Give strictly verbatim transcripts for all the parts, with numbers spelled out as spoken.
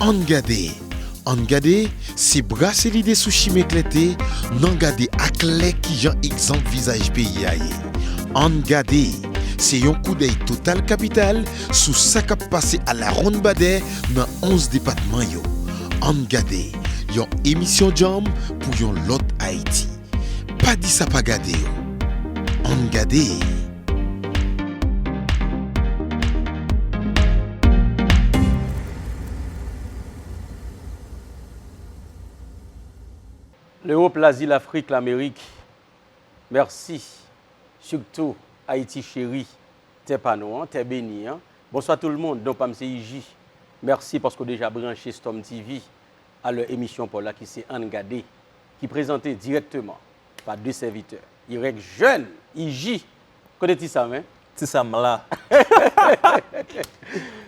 Ann gade, ann gade, se brase lide sou chimen klète, n ann gade aklè kijan egzanp vizaj peyi a ye. Ann gade, se yon koudèy total kapital sou sa k ap pase alawonnbadè nan onz depatman yo. Ann gade, yon emisyon djanm pou yon lòt Ayiti. Pa di sa pa gade yo. Ann gade. Lewòp, Lazi, Lafrik, Lamerik, mèsi. Sirtou Ayiti cheri, tè pa nou an, tè beni an. Bonswa tout le monde, non pa m se Iji. Mèsi paske w deja branche Storm T V. Alò, emisyon pa w la ki se Ann Gade, ki prezante dirèkteman pa de sèvitè, Irèk Jèn, Iji. Kote Ti Sam, en? Ti Sam la.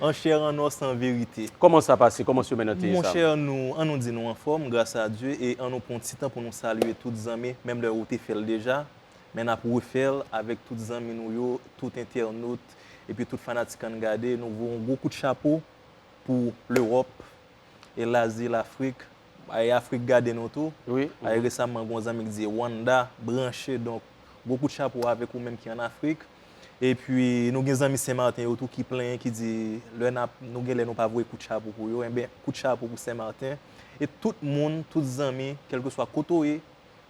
An chè, an os, an verite. Kòman sa pase? Kòman semèn nan te ye, Sam? Monchè, nou, an nou di nou anfòm, gras a Dye, e an nou pran ti tan pou nou salye tout zanmi, menm lè ou te fè l deja, men n ap refè l avèk tout zanmi nou yo, tout entènot, epi tout fanatik Ann Gade. Nou voye yon gwo kout chapo pou Lewòp, e Lazi, Lafrik, e Afrik gade nou tou. Wi. E resaman, gen yon zanmi ki di Rwanda branche, donk, gwo kout chapo avèk ou menm ki ann Afrik. Epi, nou gen zanmi Sen Maten yo tou ki plenyen, ki di, lè n ap, nou gen lè nou pa voye kout chapo pou yo, enben, kout chapo pou Sen Maten. E tout moun, tout zanmi, kèlkeswa kote w ye,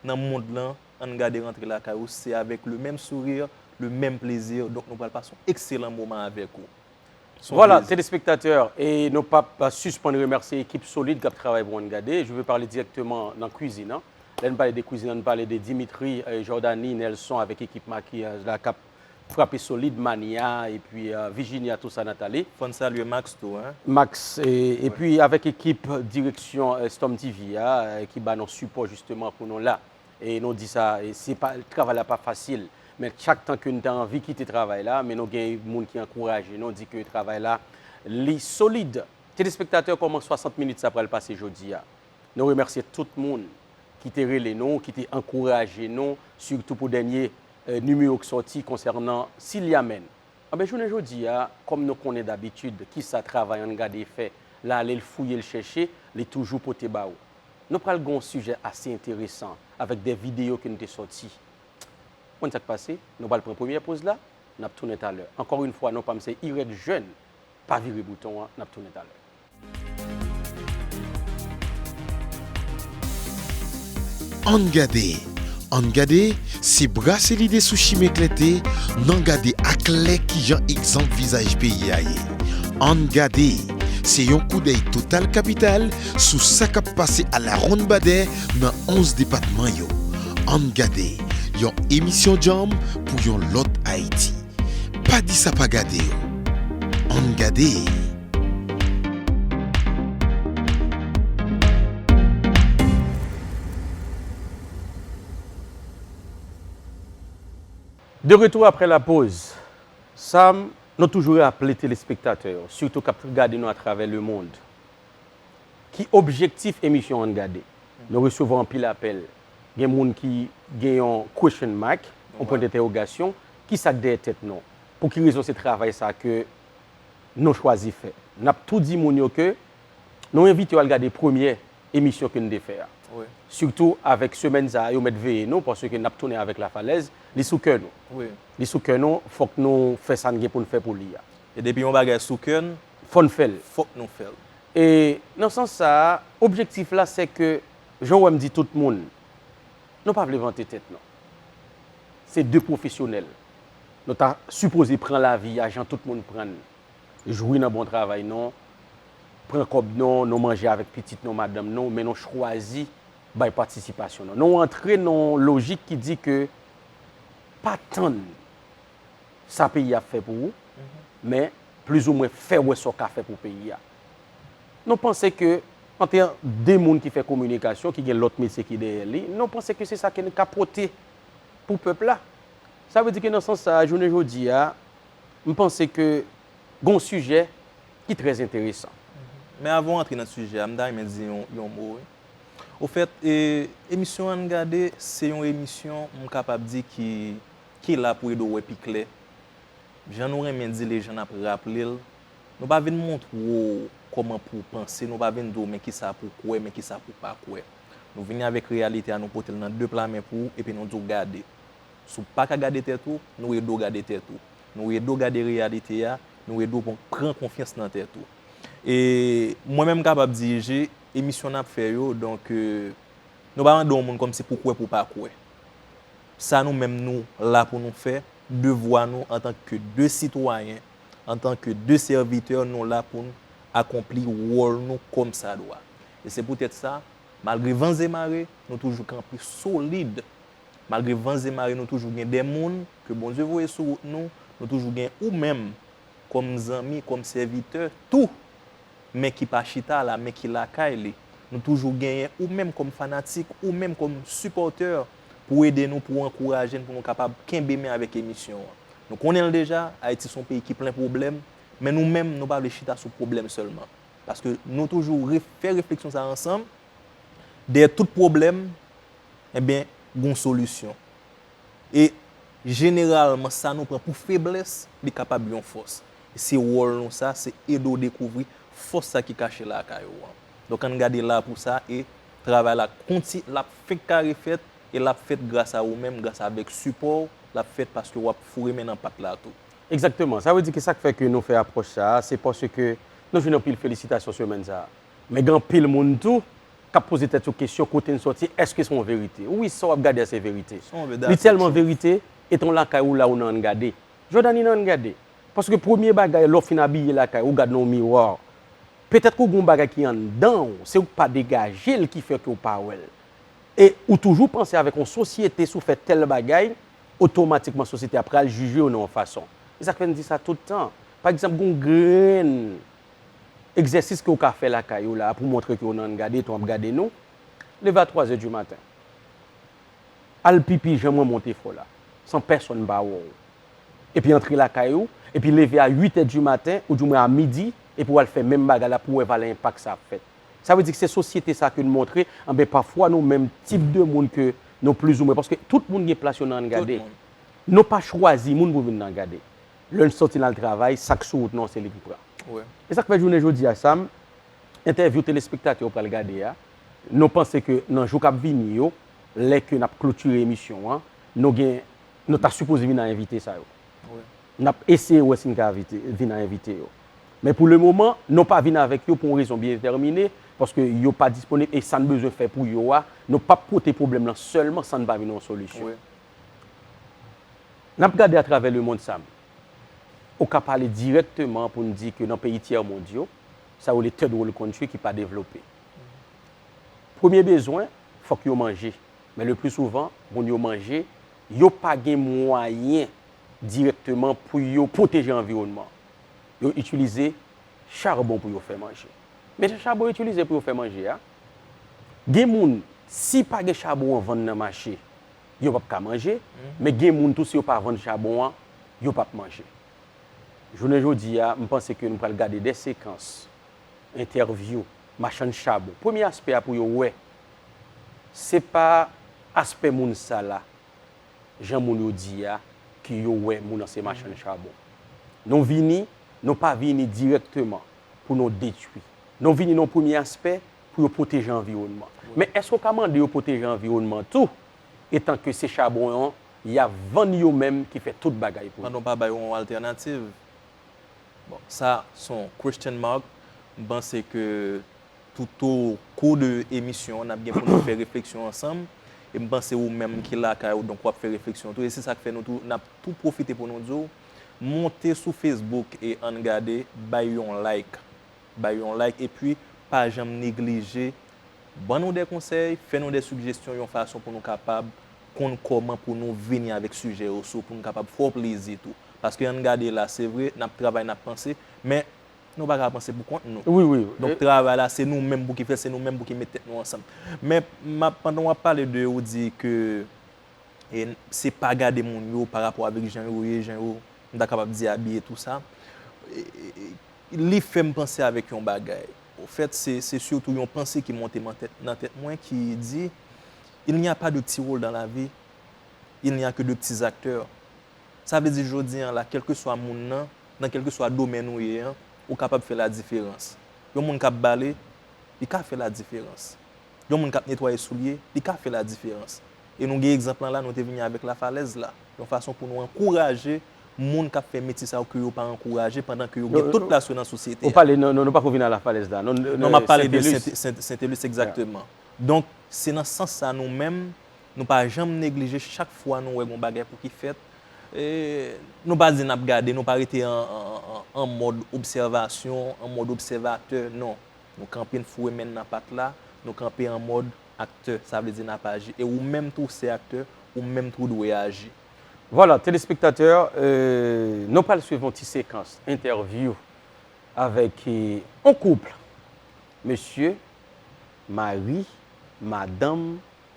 nan mond lan, Ann Gade rantre lakay ou, se avèk le menm sourire, le menm plezi, donk nou pral pase yon ekselan moman avèk ou. Se yon plezi. Vwala, telespektatè, e nou p ap sispann remèsye ekip solid k ap travay pou Ann Gade. Je veux parler directement nan kwizin an. Lè n pale de kwizin an, n pale de Dimitri, eh, Jordany, Nelson avèk ekip makiyaj la k ap frape solid, Mania, epi, eh, Virginia, tout sa, Nathalie. Fò n salye Max tou, en. Max, e, epi avèk ekip direksyon, eh, Storm T V a, eh, ki ba nou sipò jisteman pou nou la. E nou di sa, e se pa, travay la pa fasil. Men chak tan ke n te anvi kite travay la, men nou gen moun ki ankouraje nou, di ke travay la, li solid. Telespektatè, kòman swasant minit sa pral pase jodi a? Nou remèsye tout moun ki te rele nou, ki te ankouraje nou, sitou pou dènye, eh, nimewo k sòti konsènan Silyamen. Anben, jounen jodi a, kòm nou konnen dabitid kisa travay Ann Gade fè, l ale, l fouye, l chèche, li toujou pote ba ou. Nou pral gen yon sijè ase enteresan avèk de videyo ke n te sòti. Konn sa k pase? Nou pral pran premyè poz la, n ap tounen talè. Encore une fois, non pa m se Irèk Jèn, pa vire bouton an, n ap tounen talè. Ann gade, ann gade, se brase lide sou chimen klète, n ann gade aklè kijan egzanp vizaj peyi a ye. Ann gade, se yon koudèy total kapital sou sa k ap pase alawonnbadè nan onz depatman yo. Ann gade, yon emisyon djanm pou yon lòt Ayiti. Pa di sa pa gade yo. Ann gade. De retour après la pause. Sa, nou toujou raple telespektatè yo, sitou k ap gade nou atravè lemonn, ki objektif emisyon Ann Gade? Nou resevwa anpil apèl. Gen moun ki gen yon question mark, yon pwen dentèwogasyon. Kisa k dèyè tèt nou? Pou ki rezon se travay sa ke nou chwazi fè? N ap tou di moun yo ke nou envite yo al gade premyè emisyon ke n te fè a. Wi. Sitou avèk semèn sa a, yo mèt veye nou, paske n ap tounen avèk Lafalèz, li sou kè nou. Wi. Li sou kè nou, fòk nou fè sa n gen pou n fè pou li a. E depi yon bagay sou kè n, fò n fè l. Fòk nou fè l. E nan sans sa a, objektif la, se ke, jan w wè m di tout moun, nou pa vle vante tèt nou. Se de pwofesyonèl. Nou ta sipoze pran lavi a jan tout moun pran l. Jwi nan bon travay nou, pran kòb nou, nou manje avèk pitit nou, madanm nou, men nou chwazi bay patisipasyon nou. Nou antre nan yon lojik ki di ke pa tann sa peyi a ap fè pou ou, men plizoumwen fè wè sa w ka fè pou peyi a. Nou panse ke ant de moun ki fè kominikasyon, ki gen lòt metye ki dèyè li, nou panse ke se sa ke n ka pote pou pèp la. Sa vle di ke nan sans sa a, jounen jodi a, m panse ke gen yon sijè ki trè enteresan. Men avan w antre nan sijè a, m ta renmen di yon, yon mo, wi. Ofèt, e, emisyon Ann Gade, se yon emisyon, m kapab di, ki, ki la pou ede w wè pi klè. Jan nou renmen di l e jan n ap raple l, nou pa vin montre w kòman pou w panse, nou pa vin di w men kisa pou w kwè, men kisa pou w pa kwè. Nou vini avèk reyalite a, nou pote l nan de pla men pou ou, epi nou di w gade. Si w pa ka gade tèt ou, nou ede w gade tèt ou. Nou ede w gade reyalite a, nou ede w pran, pran konfyans nan tèt ou. E mwen menm m kapab dirije emisyon n ap fè yo, donk, euh, nou pa mande yon moun kòmsi pou kwè, pou pa kwè. Sa nou menm nou la pou nou fè, devwa nou antanke de sitwayen, antanke de sèvitè, nou la pou n akonpli wòl nou kòmsadwa. E se poutèt sa, malgre van e mare, nou toujou kanpe solid. Malgre van e mare, nou toujou gen de moun ke Bondye voye sou wout nou, nou toujou gen ou menm kòm zanmi, kòm sèvitè tou, men ki pa chita la, men ki lakay li. Nou toujou genyen ou menm kòm fanatik, ou menm kòm sipòtè pou ede nou, pou ankouraje n, pou nou kapab kenbe men avèk emisyon an. Nou konnen l deja, Ayiti se yon peyi ki plen pwoblèm, men nou menm, nou pa vle chita sou pwoblèm sèlman. Paske nou toujou re-, fè refleksyon sa a ansanm, dèyè tout pwoblèm, ebyen, gon solisyon. E jeneralman, sa nou pran pou feblès, li kapab yon fòs. E se wòl nou sa, se ede w dekouvri fòs sa ki kache lakay ou an. Donk, ann gade la pou sa, e travay la konti-, l ap fenk kare fèt, e l ap fèt gras a ou menm, gras avèk sipò w, l ap fèt paske w ap foure men nan pat la tou. Egzakteman. Sa vle di ke sa k fè ke nou fè apwòch sa a, se paske nou jwenn anpil felisitasyon semèn sa a. Men gen anpil moun tou k ap poze tèt yo kesyon kote n sòti, èske se yon verite? Wi, sa w ap gade a se verite. Li tèlman verite, e t on lakay ou la ou nan Ann Gade. Jòdani nan Ann Gade. Paske premye bagay, lè w fin abiye lakay ou, ou gad nan yon miwa, petèt ke w gen yon bagay ki anndan w, se ou k pa degaje l ki fè ke w pa wè l. E ou toujou panse avèk yon sosyete, si w fè tèl bagay, otomatikman sosyete a pral jije w nan yon fason. E sa k fè n di sa tout tan. Pa egzanp, gen yon grenn egzèsis ke w ka fè lakay ou la pou w montre ke w nan Ann Gade, etan w ap gade nou. Leve a twa zè di maten. Al pipi jan mwen montre fè w la, san pèsonn pa wè w. Epi antre lakay ou, epi leve a uit è di maten, oudimwen a midi, epi w al fè menm bagay la pou w wè valè enpak sa ap fèt. Sa vle di ke se sosyete sa ke n montre, anben pafwa nou menm tip de moun ke nou plizoumwen, paske tout moun gen plas yo nan Ann Gade. Nou pa chwazi moun pou vin nan Ann Gade. Lè n sòti n al travay, sa k sou wout nou an se li k pran. E sa k fè jounen jodi a, Sam, entèvyou telespektatè yo pral gade a, nou panse ke nan jou k ap vini yo, lè ke n ap klotire emisyon an, nou gen, nou ta sipoze vin a envite sa yo. N ap eseye wè si n ka envite, vin a envite yo. Men pou le moman, nou pa vin avèk yo pou yon rezon byen detèmine, paske yo pa disponib e sa n bezwen fè pou yo a, nou p ap pote pwoblèm lan sèlman san n pa vin yon solisyon. N ap gade atravè lemonn, Sam. Ou ka pale dirèkteman pou n di ke nan peyi tyèmond yo, sa yo rele third world country ki pa devlope. Premye bezwen, fòk yo manje. Men le pli souvan, moun yo manje, yo pa gen mwayen dirèkteman pou yo pwoteje anviwònman. Yo itilize chabon pou yo fè manje. Men se chabon yo itilize pou yo fè manje a. Gen moun, si pa gen chabon an vann nan mache, yo p ap ka manje, men gen moun tou, si yo pa vann chabon an, yo p ap manje. Jounen jodi a, m panse ke nou pral gade de sekans entèvyou machann chabon. Premye aspè a pou yo wè, se pa aspè moun sa la, jan moun yo di a, ke yo wè moun nan se machann chabon. Nou vini, nou pa vini dirèkteman pou nou detwi. Nou vini nan premye aspè pou yo pwoteje anviwònman. Men èske w ka mande yo pwoteje anviwònman tou, etan ke se chabon an y ap vann yo menm ki fè tout bagay pou yo? Pandan w pa ba yo yon altènativ. Bon, sa se yon question mark. M panse ke toutokou de emisyon an, n ap gen pou nou fè refleksyon ansanm. E m panse ou menm ki lakay ou, donk w ap fè refleksyon tou. E se sa k fè nou tou, n ap tou pwofite pou nou di w, monte sou Facebook e Ann Gade, bay yon like. Bay yon like, epi pa janm neglije ban nou de konsèy, fè nou de sijesyon yon fason pou nou kapab konn kòman pou nou vini avèk sijè yo sou, pou nou kapab fè w plezi tou. Paske Ann Gade la, se vre, n ap travay, n ap panse, men nou pa ka panse pou kont nou. Wi, wi. Donk, travay la, se nou menm pou ki fè l, se nou menm pou ki met tèt nou ansanm. Men, m ap, pandan w ap pale de, ou di ke, e, se pa gade moun yo pa rapò avèk jan yo ye, jan yo, m ta kapab di, abiye, tou sa. E, e, e, li fè m panse avèk yon bagay. Ofèt, se, se sitou yon panse ki monte nan tèt, nan tèt mwen ki di, il n'y a pas de petits rôles dans la vie, il n'y a que de petits acteurs. Sa vle di jodi an la, kèlkeswa moun nan, nan kèlkeswa domèn ou ye an, ou kapab fè ladiferans. Yon moun k ap bale, li ka fè ladiferans. Yon moun k ap netwaye soulye, li ka fè ladiferans. E nou gen egzanp lan la, nou te vini avèk Lafalèz la, yon fason pou nou ankouraje moun k ap fè metye sa yo ke yo pa ankouraje, pandan ke yo gen tout plas yo nan sosyete a. Ou pale, non, non, nou pako vin a Lafalèz la. Non, non, m ap pale de Sentelus. Sent-, Sent-, Sentelus, egzakteman. Donk, se nan sans sa nou menm, nou pa janm neglije chak fwa nou wè gon bagay pou ki fèt. E, nou pa di n ap gade, nou pa rete an, an, an, an mòd obsèvasyon, an mòd obsèvatè, non. Nou kanpe, n foure men n nan pat la, nou kanpe an mòd aktè, sa vle di n ap aji. E ou menm tou, ou se aktè, ou menm tou, ou dwe aji. Vwala, telespektatè, e, nou pral swiv yon ti sekans entèvyou avèk, e, yon koup, mesye, mari, madanm,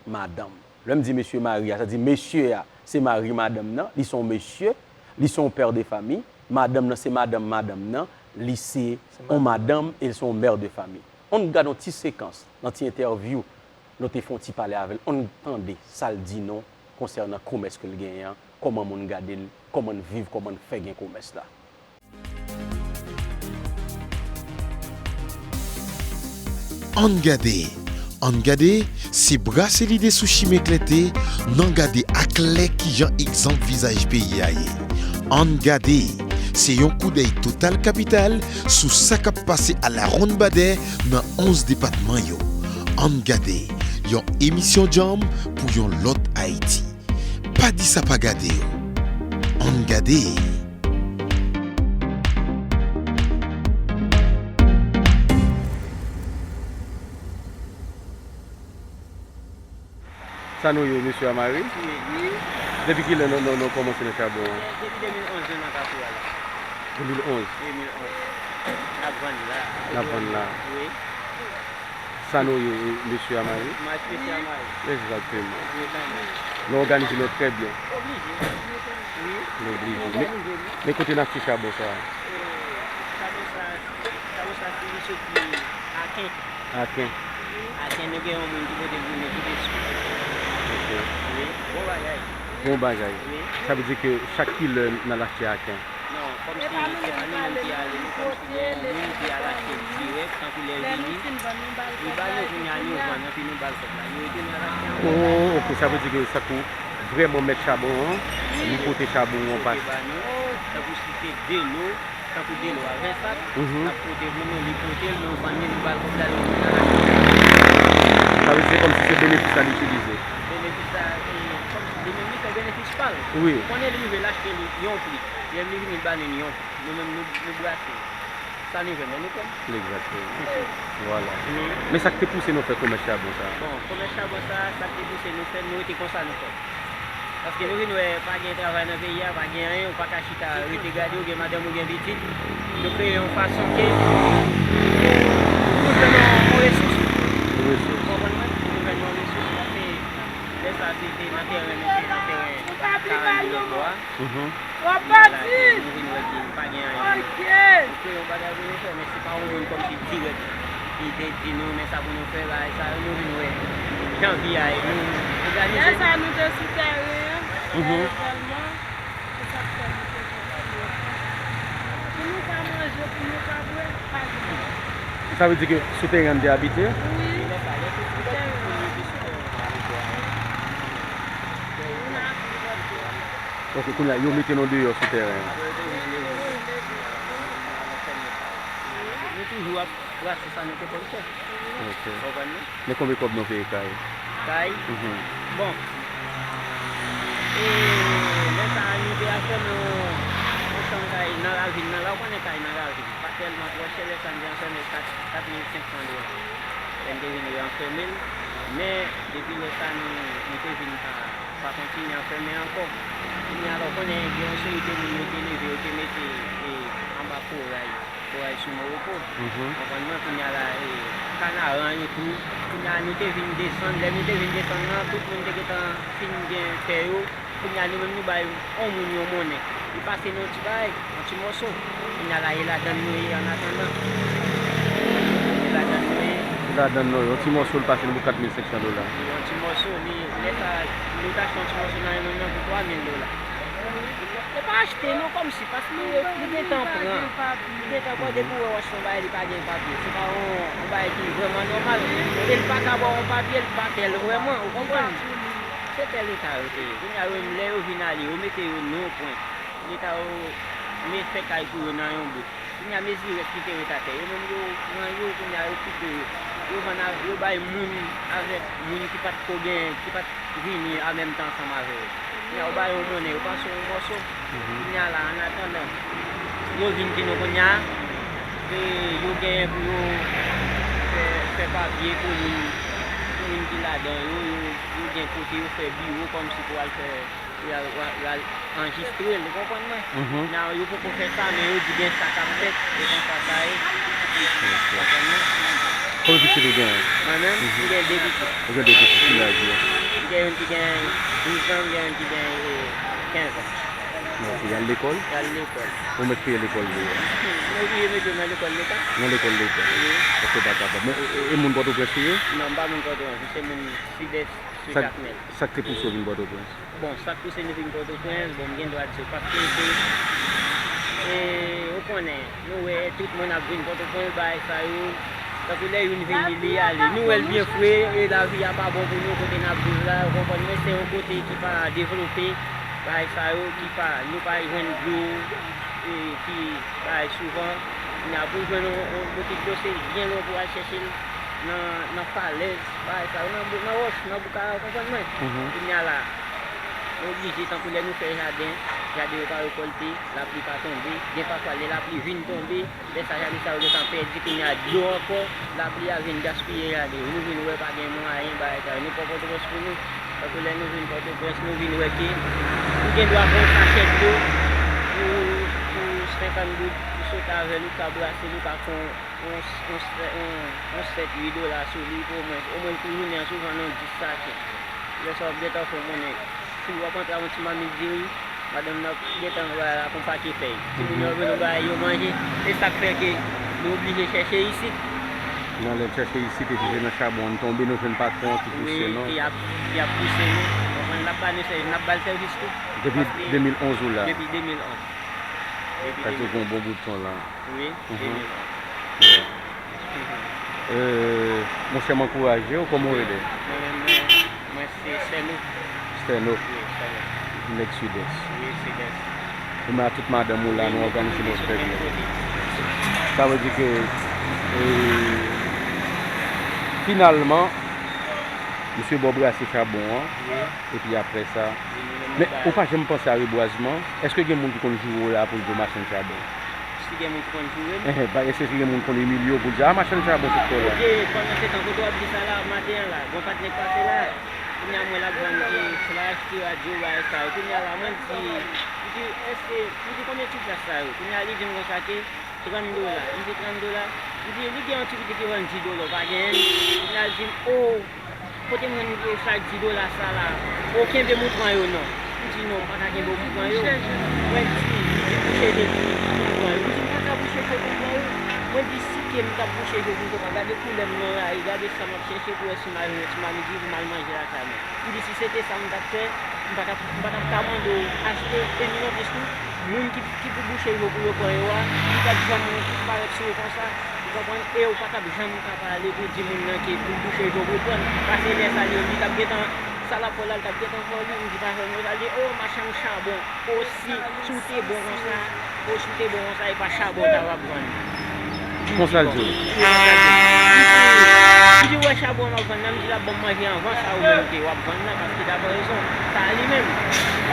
madanm. Lè m di mesye mari a, sa di mesye a, se mari madanm nan, li se yon mesye, li se yon pè de fami, madanm nan, se madanm madanm nan, li se yon madanm e li se yon mè de fami. Ann gade yon ti sekans nan ti entèvyou nou te fè yon ti pale avè l. Ann tande sa l di nou konsènan komès ke l genyen an, kòman moun gade l, kòman n viv, kòman n fè gen komès la. Ann gade, ann gade, se brase lide sou chimen klète, n ann gade aklè kijan egzanp vizaj peyi a ye. Ann gade, se yon koudèy total kapital sou sa k ap pase a la ronn badè nan onz depatman yo. Ann gade, yon emisyon djanm pou yon lòt Ayiti. Pa di sa pa gade yo. Ann gade. Sa nou ye, mesye a mari? Wi. Depi kilè nou, nou, nou kòmanse nan chabon an? Depi de mil onz nou nan kafou a la. De mil onz? De mil onz. N ap vann la. N ap vann la. Wi. Sa nou ye, mesye a mari? Mari, mesye a mari. Egzakteman. Wi, kanmenm. Nou òganize nou trè byen. Oblije. Wi. Nou oblije. Nou oblije, wi. Men, men kote n achte chabon sa a? E, chabon sa, chabon sa, se li soti Aken. Aken. Aken, nou gen yon moun ki pote l pou nou tout espri. Ok. Wi, bon bagay. Bon bagay. Wi. Sa vle di ke chak kilè n al achte Aken? Non, kòmsi se pa nou menm ki ale, nou kòmsi gen yon moun ki al achte l dirèk, tankou lè l vini, li ba nou, kounye a nou vann, anpi nou ba l kòb la. Nou rete nou al achte ankò. Oh, ok, sa vle di ke sa kou vrèman mèt chabon an, li pote chabon an pase. Tankou si se delo, tankou delo a ven sak, mhm, n ap pote pou nou, li pote l, nou vann li, nou ba l kòb la, li rete al achte. Sa vle di se kòmsi se benefis la li itilize. Benefis la, e, kòmsi li menm li fè benefis pa l. Wi. Konnen li rive l achte li yon pri. Lè li vini, l ba nou yon pri. Nou menm, nou, nou brase. Sa nou jwenn nan nou pran. Egzakteman. Vwala. Wi. Men sa k te pouse nou fè komès chabon sa a? Bon, komès chabon sa a, sa k te pouse nou fè l, nou rete konsa nou fè. Paske nou vin wè, pa gen travay nan peyi a, pa gen anyen, ou pa ka chita, rete gade, ou gen madanm, ou gen pitit. Nou kreye yon fason ke, e, pou nou jwenn yon, yon resous. Yon resous. Ou konprann mwen? Pou nou jwenn yon resous, paske lè sa a, se te nan tèren, nou te nan tèren karant de lòt bò a. Mhm. Kounye a la, nou vin wè ke pa gen anyen. Ok. Nou kreye yon bagay pou nou fè, men se pa yon moun kòmsi dirèk ki te di nou, men sa pou nou fè, bagay sa yo, nou vin wè jan vi a ye, nou òganize. Lè sa, nou te sou tèren an, mhm, evenman, se sa k fè nou te kontinye fè. Pou nou ka manje, pou nou ka bwè, pa gen anyen. Sa vle di ke sou tèren an te abite? Wi. Lè sa, lè se sou tèren an, nou te sou tèren an. Ok, kounye a, yo mete nou deyò sou tèren an. Nou toujou ap brase sa nou te konn fè. Ok. Konprann mwen? Men konbyen kòb nou peye kay? Kay? Mhm. Bon. E lè sa a, nou te al fèmen yon, yon chanm kay nan ravin nan la, ou konnen kay nan ravin. Pa tèlman twò chè, lè sa a, nou te al fèmen l kat, kat mil senk san dola. Lè n te vin ranfèmen l. Men, depi lè sa a, nou, nou te vin pa pa kontinye anfèmen ankò. Kounye a la, ou konnen, gen yon seri de moun yo te leve, yo te mete, e, anba koray, koray sou Moroko. Mhm. Konprann mwen, kounye a la, e, Kanaran yo tou. Kounye a, nou te vin desann, lè nou te vin desann nan, tout moun te gentan fin gen tè yo. Kounye a, nou menm, nou bay yon moun yon monnen. Li pase nou yon ti bagay, yon ti mòso. Kounye a la, e ladann nou ye annatandan. E ladann nou ye. E ladann nou ye. Yon ti mòso, li pase nou pou kat mil senk san dola. Yon ti mòso, li, lè sa, nou t achte yon ti mòso nan men moun nan pou twa mil dola. Yo pa achte non, kòmsi, paske li gentan pran. Li gentan pran, depi w wè w achte yon bagay, li pa gen papye. Se pa yon, yon bagay ki vrèman nòmal. E li pa ka ba w yon papye, li pa tè l vrèman, ou konprann? Se tè Leta yo te ye. Kounye a, yo menm, lè yo vin ale, yo mete yo nan yon pwen. Leta yo, men fè kay pou yo nan yon bout. Kounye a, mezirès ki te ret atè, yo menm yo pran yo, kounye a, yo koupe yo. Yo vann a, yo bay moun avèk moun ki pa t ko gen, ki pa t vini an menm tan ansanm avè yo. Kounye a, yo ba yo monnen, yo pase yon mòso. Kounye a la, annatandan, yo vin di nou kounye a, e, yo genyen pou yo fè, fè papye pou moun, pou moun ki ladan yo, yo, yo gen kote yo fè biwo kòmsi pou al fè, pou y al, y al anrejistre l, ou konprann mwen? Nan, yo poko fè sa, men yo di gen sa k ap fèt, e konsa sa ye. Ou konprann mwen? Konbyen pitit ou genyen? Mwen menm, m gen de pitit. Ou gen de pitit, ki laj yo? M gen youn ki gen douz an, m gen youn ki gen, e, kenz an. Ok, y al lekòl? Y al lekòl. Ou mèt peye lekòl yo? M oblije mete yo nan lekòl leta. Nan lekòl leta? Wi. Paske w pa kapab. Men, e, e, e moun Pòtoprens ou ye? Non, m pa moun Pòtoprens, m se moun Sidès, sou Jakmèl. Sa k te pouse w vin Pòtoprens? Bon, sa k pouse nou vin Pòtoprens, bon, m gen dwa di w, paske se, e, ou konnen, nou wè tout moun ap vin Pòtoprens, bagay sa yo, tankou lè youn vini, li ale. Nou wè l byen fre, e lavi a pa bon pou nou, kote n ap viv la, ou konprann, men se yon kote ki pa devlope, bagay sa yo, ki pa, nou pa jwenn dlo, e, ki bagay souvan. Kounye a, pou w jwenn yon, yon boutik dlo, se byen lwen pou w al chèche l nan, nan falèz, bagay sa yo, nan bou-, nan wòch, nan bouk a, ou konprann mwen? Kounye a la, nou oblije, tankou lè nou fè jaden, jaden yo pa rekòlte, lapli pa tonbe, gen pafwa lè lapli vin tonbe, lè sa jaden sa yo gentan pèdi, kounye a dlo ankò, lapli a vin gaspiye jaden yo, nou vin wè pa gen mwayen, bagay sa yo, nou pran Pòtoprens pou nou, tankou lè nou vin Pòtoprens, nou vin wè ke ou gen dwa pran yon sachè dlo pou, pou senkant goud, ou sot avè l, ou ka brase l, ou ka fè yon, yon, yon, yon, yon sèt uit dola sou li, omwen, omwen pou jounen an, si w vann yon dis sachè. Lè sa w ap gentan fè yon monnen. Si w ap antre ak yon ti mamit diri, madanm nan ap gentan bay la ak yon pake fèy. Timoun yo ap jwenn yon bagay yo manje. E sa k fè ke nou oblije chèche isit. Nan lè n chèche isit, epi se nan chabon an n tonbe, nou jwenn patwon an ki pouse nou. Wi, ki ap, ki ap pouse nou. Konprann, l ap ba nou sèvis, n ap ba l sèvis tou. Depi de mil onz ou la? Depi de mil onz. Depi de mil onz. Sa di w gen yon bon bout tan la. Wi, de mil onz. Yeah. E, monchè, m ankouraje w, kòman w rele? Mwen menm, mwen, mwen se Sèno. Sèno. Wi, Sèno. Nèg Sidès. Wi, Sidès. Ou menm ak tout madanm ou la, nou òganize nou fè byen. Sa vle di ke, e, finalman, misye ba w brase chabon an, epi apre sa, men ou pa janm panse a rebwazman? Èske gen moun ki konn joure w la pou l di w machann chabon? Si gen moun ki konn joure m. Enhen, pa, èske gen moun konn imilye w pou l di, "A, machann chabon sot kò la"? Oke, pandan se tan, kote w ap di sa la, maten an la, gon patnè k pase la, kounye a mwen l ap vann ti flash, ti radyo, bagay sa yo. Kounye a la, mwen di, m di, "Èske," m di, "Konbyen ti flash sa yo?" Kounye a li di m konsa ke, "Trant dola." M di, "Trant dola?" M di, "Li gen yon ti pitit ki vann dis dola, w pa genyen l?" Kounye a l di m, "O, kote m jwenn sa dis dola sa la? O, kenbe m ou pran yo non." M di, "Non, m pa ka kenbe w pou m pran yo." Mwen di, m di, "Bouche je pou m pran yo." M di, "M pa ka bouche je pou m pran yo." Mwen di, "Si ke m t ap bouche je pou m te pran, gade koulè m nan lari, gade sa m ap chèche pou wè si m a jwenn yon ti mamit diri pou m al manje lakay mwen." M di, "Si se te sa m t ap fè, m pa t ap, m pa t ap ka mande w achte, e ni non plis tou, moun ki, ki pou bouche je pou yo pran yo a, li pa t janm parèt sou yo konsa, ou konprann, e ou pa t ap janm ka pale pou di moun nan ke pou bouche je pou l pran, paske lè sa li, li t ap gentan, sa l ap fè w la, li t ap gentan fè w li." M di, "Pa fè m sa." Li, "O, machann chabon, o, si, si w te bon konsa, o, si w te bon konsa, e pa chabon sa w ap vann." Konsa l di w? Wi, konsa l di m. M di, "M di, w wè chabon m ap vann nan?" M di, "L ap ban m manje anvan sa ou menm ke w ap vann nan, paske dapre rezon, sa li menm."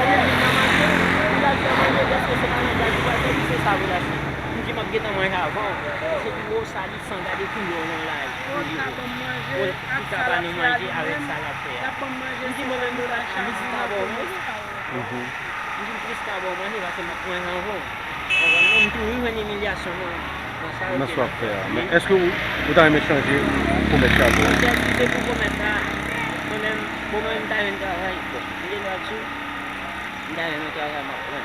Ou menm vin nan mache, ou la di a manje, èske se pa nan gaz ou pral fè li, se sa pou l achte. M di, "M ap gentan manje avan w." Se pou w sa li san gade koulè w nan lari. M di, "O, ou ta ban nou manje avèk sa l ap fè a." M di, "Mwen menm, m di, m di ta ba w manje." M di, "M plis ta ba w manje paske m ap pran jan avè w." Ou konprann? Men m toujou jwenn imilyasyon nan, nan sa yo. Nan sa w ap fè a. Men èske ou, ou ta renmen chanje pou mèt chabon? Mwen te di se pou komèt la, mwen menm, bon, mwen menm m ta jwenn travay. Bon, m gen dwa di w, m ta jwenn yon travay m ap pran.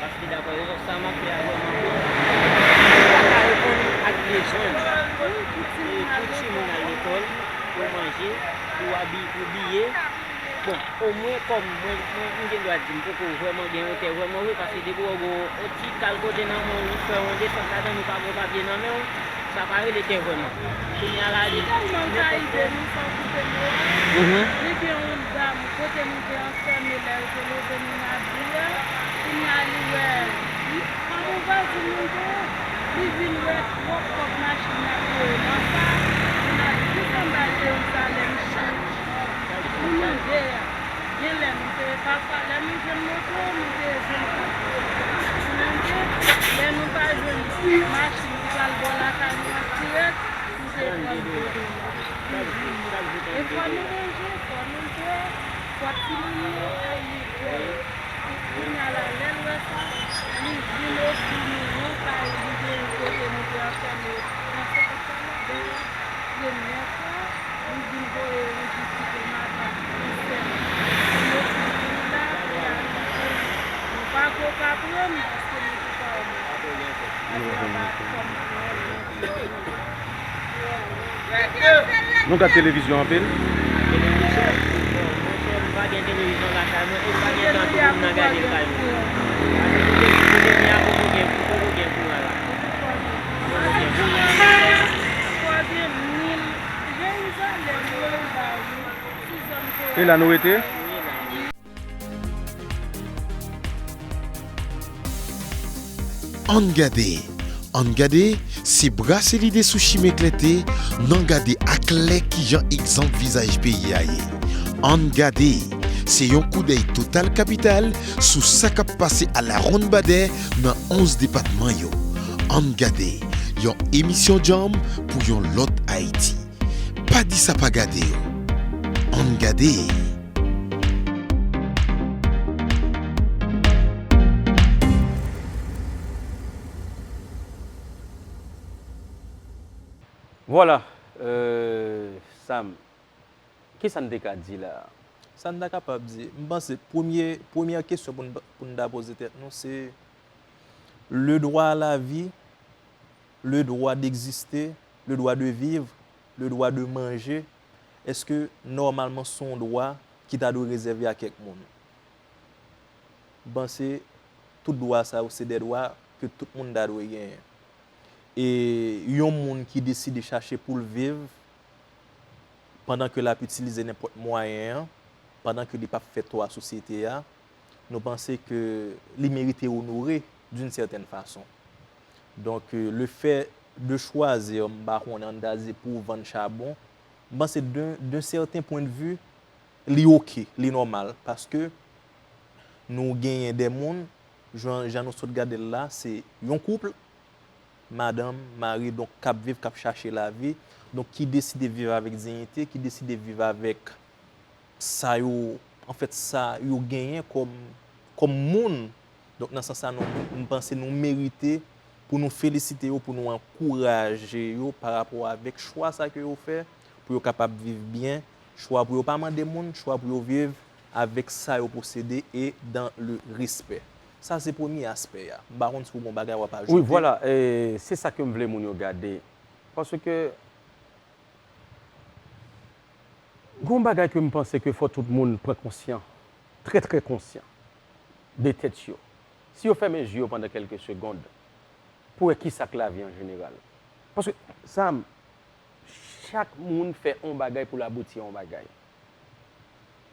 Paske daprè rezon sa m ap fè a vrèman bon. M pa ka reponn ak bezwen. E pou timoun al lekòl, pou manje, pou abi-, pou biye. Bon, omwen Kòm mwen, mwen, m gen dwa di m poko vrèman gen yon tè vrèman vre, paske depi w gen yon ti kal kote nan men w, ou fè yon desant ladan l, ou pa gen yon papye nan men w, sa pa rele tè vrèman. Kounye a la, li, finalman, l ka rive, nou fè w koupe mo a. Mhm. Li gen yon dam kote nou te anfème lè yo te leve nou nan abri a. Kounye a, li wè, kòm yon vwazin nou te ye, li vin wè twòp kòk machin n ap voye nan sa. Kounye a, li di, "Kisa m bay Jerizalèm chanj?" Nou mande a. Genlè nou te, pafwa, lè nou jwenn moto, nou te jwenn kòk. Nou mande, lè nou pa jwenn machin ki pral bò lakay nou an dirèk, nou te pran l pou de la. E fò nou manje, fò nou bwè, fò timoun yo al lekòl. Kounye a la, lè l wè sa, li vin ofri nou yon kay, li gen yon kote nou te anfème nan senkant sa ladan, premyè fwa. Li vin voye yon ti kite madanm ansent pou yo fin vin la, pou y al kite. Nou pa ko ka pran, paske nou tou pa wè. Paske anba fòm kreyòl, nou ka televizyon anpil? Televizyon? Bon, monchè, m pa gen televizyon lakay mwen, e m pa gen tan tou pou m nan gade l kay mwen. Paske kote, kote m ye a, poko gen, poko gen kouran la. Poko gen kouran. Fò gen mil Jerizalèm yo anba wi. E la nou rete? Ann gade. Ann gade, se brase lide sou chimen klète, nan gade aklè kijan egzanp vizaj peyi a ye. Ann gade, se yon koudèy total kapital sou sa k ap pase alawonnbadè nan onz depatman yo. Ann gade, yon emisyon djanm pou yon lòt Ayiti. Pa di sa pa gade yo. Ann gade. Vwala, euh, Sam, kisa n te ka di la a? Sa n ta kapab di, m panse premye, premyè kesyon pou n, pou n ta poze tèt nou, se le droit à la vie, le droit d'exister, le droit de vivre, le droit de manger, èske nòmalman se yon dwa ki ta dwe rezève a kèk moun? M panse tout dwa sa yo se de dwa ke tout moun ta dwe genyen. E yon moun ki deside chache pou l viv, pandan ke l ap itilize nenpòt mwayen an, pandan ke li p ap fè tò a sosyete a, nou panse ke li merite onore d'une certaine façon. Donk, euh, le fait de choisir, m pa konnen, ann ta di pou vann chabon, m panse d'un, d'un certain point de vue, li oke, li nòmal, paske nou genyen de moun, jan, jan nou sot gade l la, se yon koup, madanm, mari, donk, k ap viv, k ap chache lavi, donk, ki deside viv avèk diyite, ki deside viv avèk sa yo, anfèt, sa yo genyen kòm, kòm moun. Donk, nan sans sa, nou, m panse nou merite pou nou felisite yo, pou nou ankouraje yo pa rapò avèk chwa sa ke yo fè, pou yo kapab viv byen, chwa pou yo pa mande moun, chwa pou yo viv avèk sa yo posede e dans le respect. Sa se premye aspè a. M pa konn si w gen yon bagay w ap ajoute. Wi, vwala, e, se sa ke m vle moun yo gade. Paske gen yon bagay ke m panse ke fò tout moun pran konsyan, trè, trè konsyan de tèt yo. Si yo fèmen je yo pandan kèlke segond, pou wè kisa k lavi an jeneral. Paske, Sam, chak moun fè yon bagay pou l abouti a yon bagay.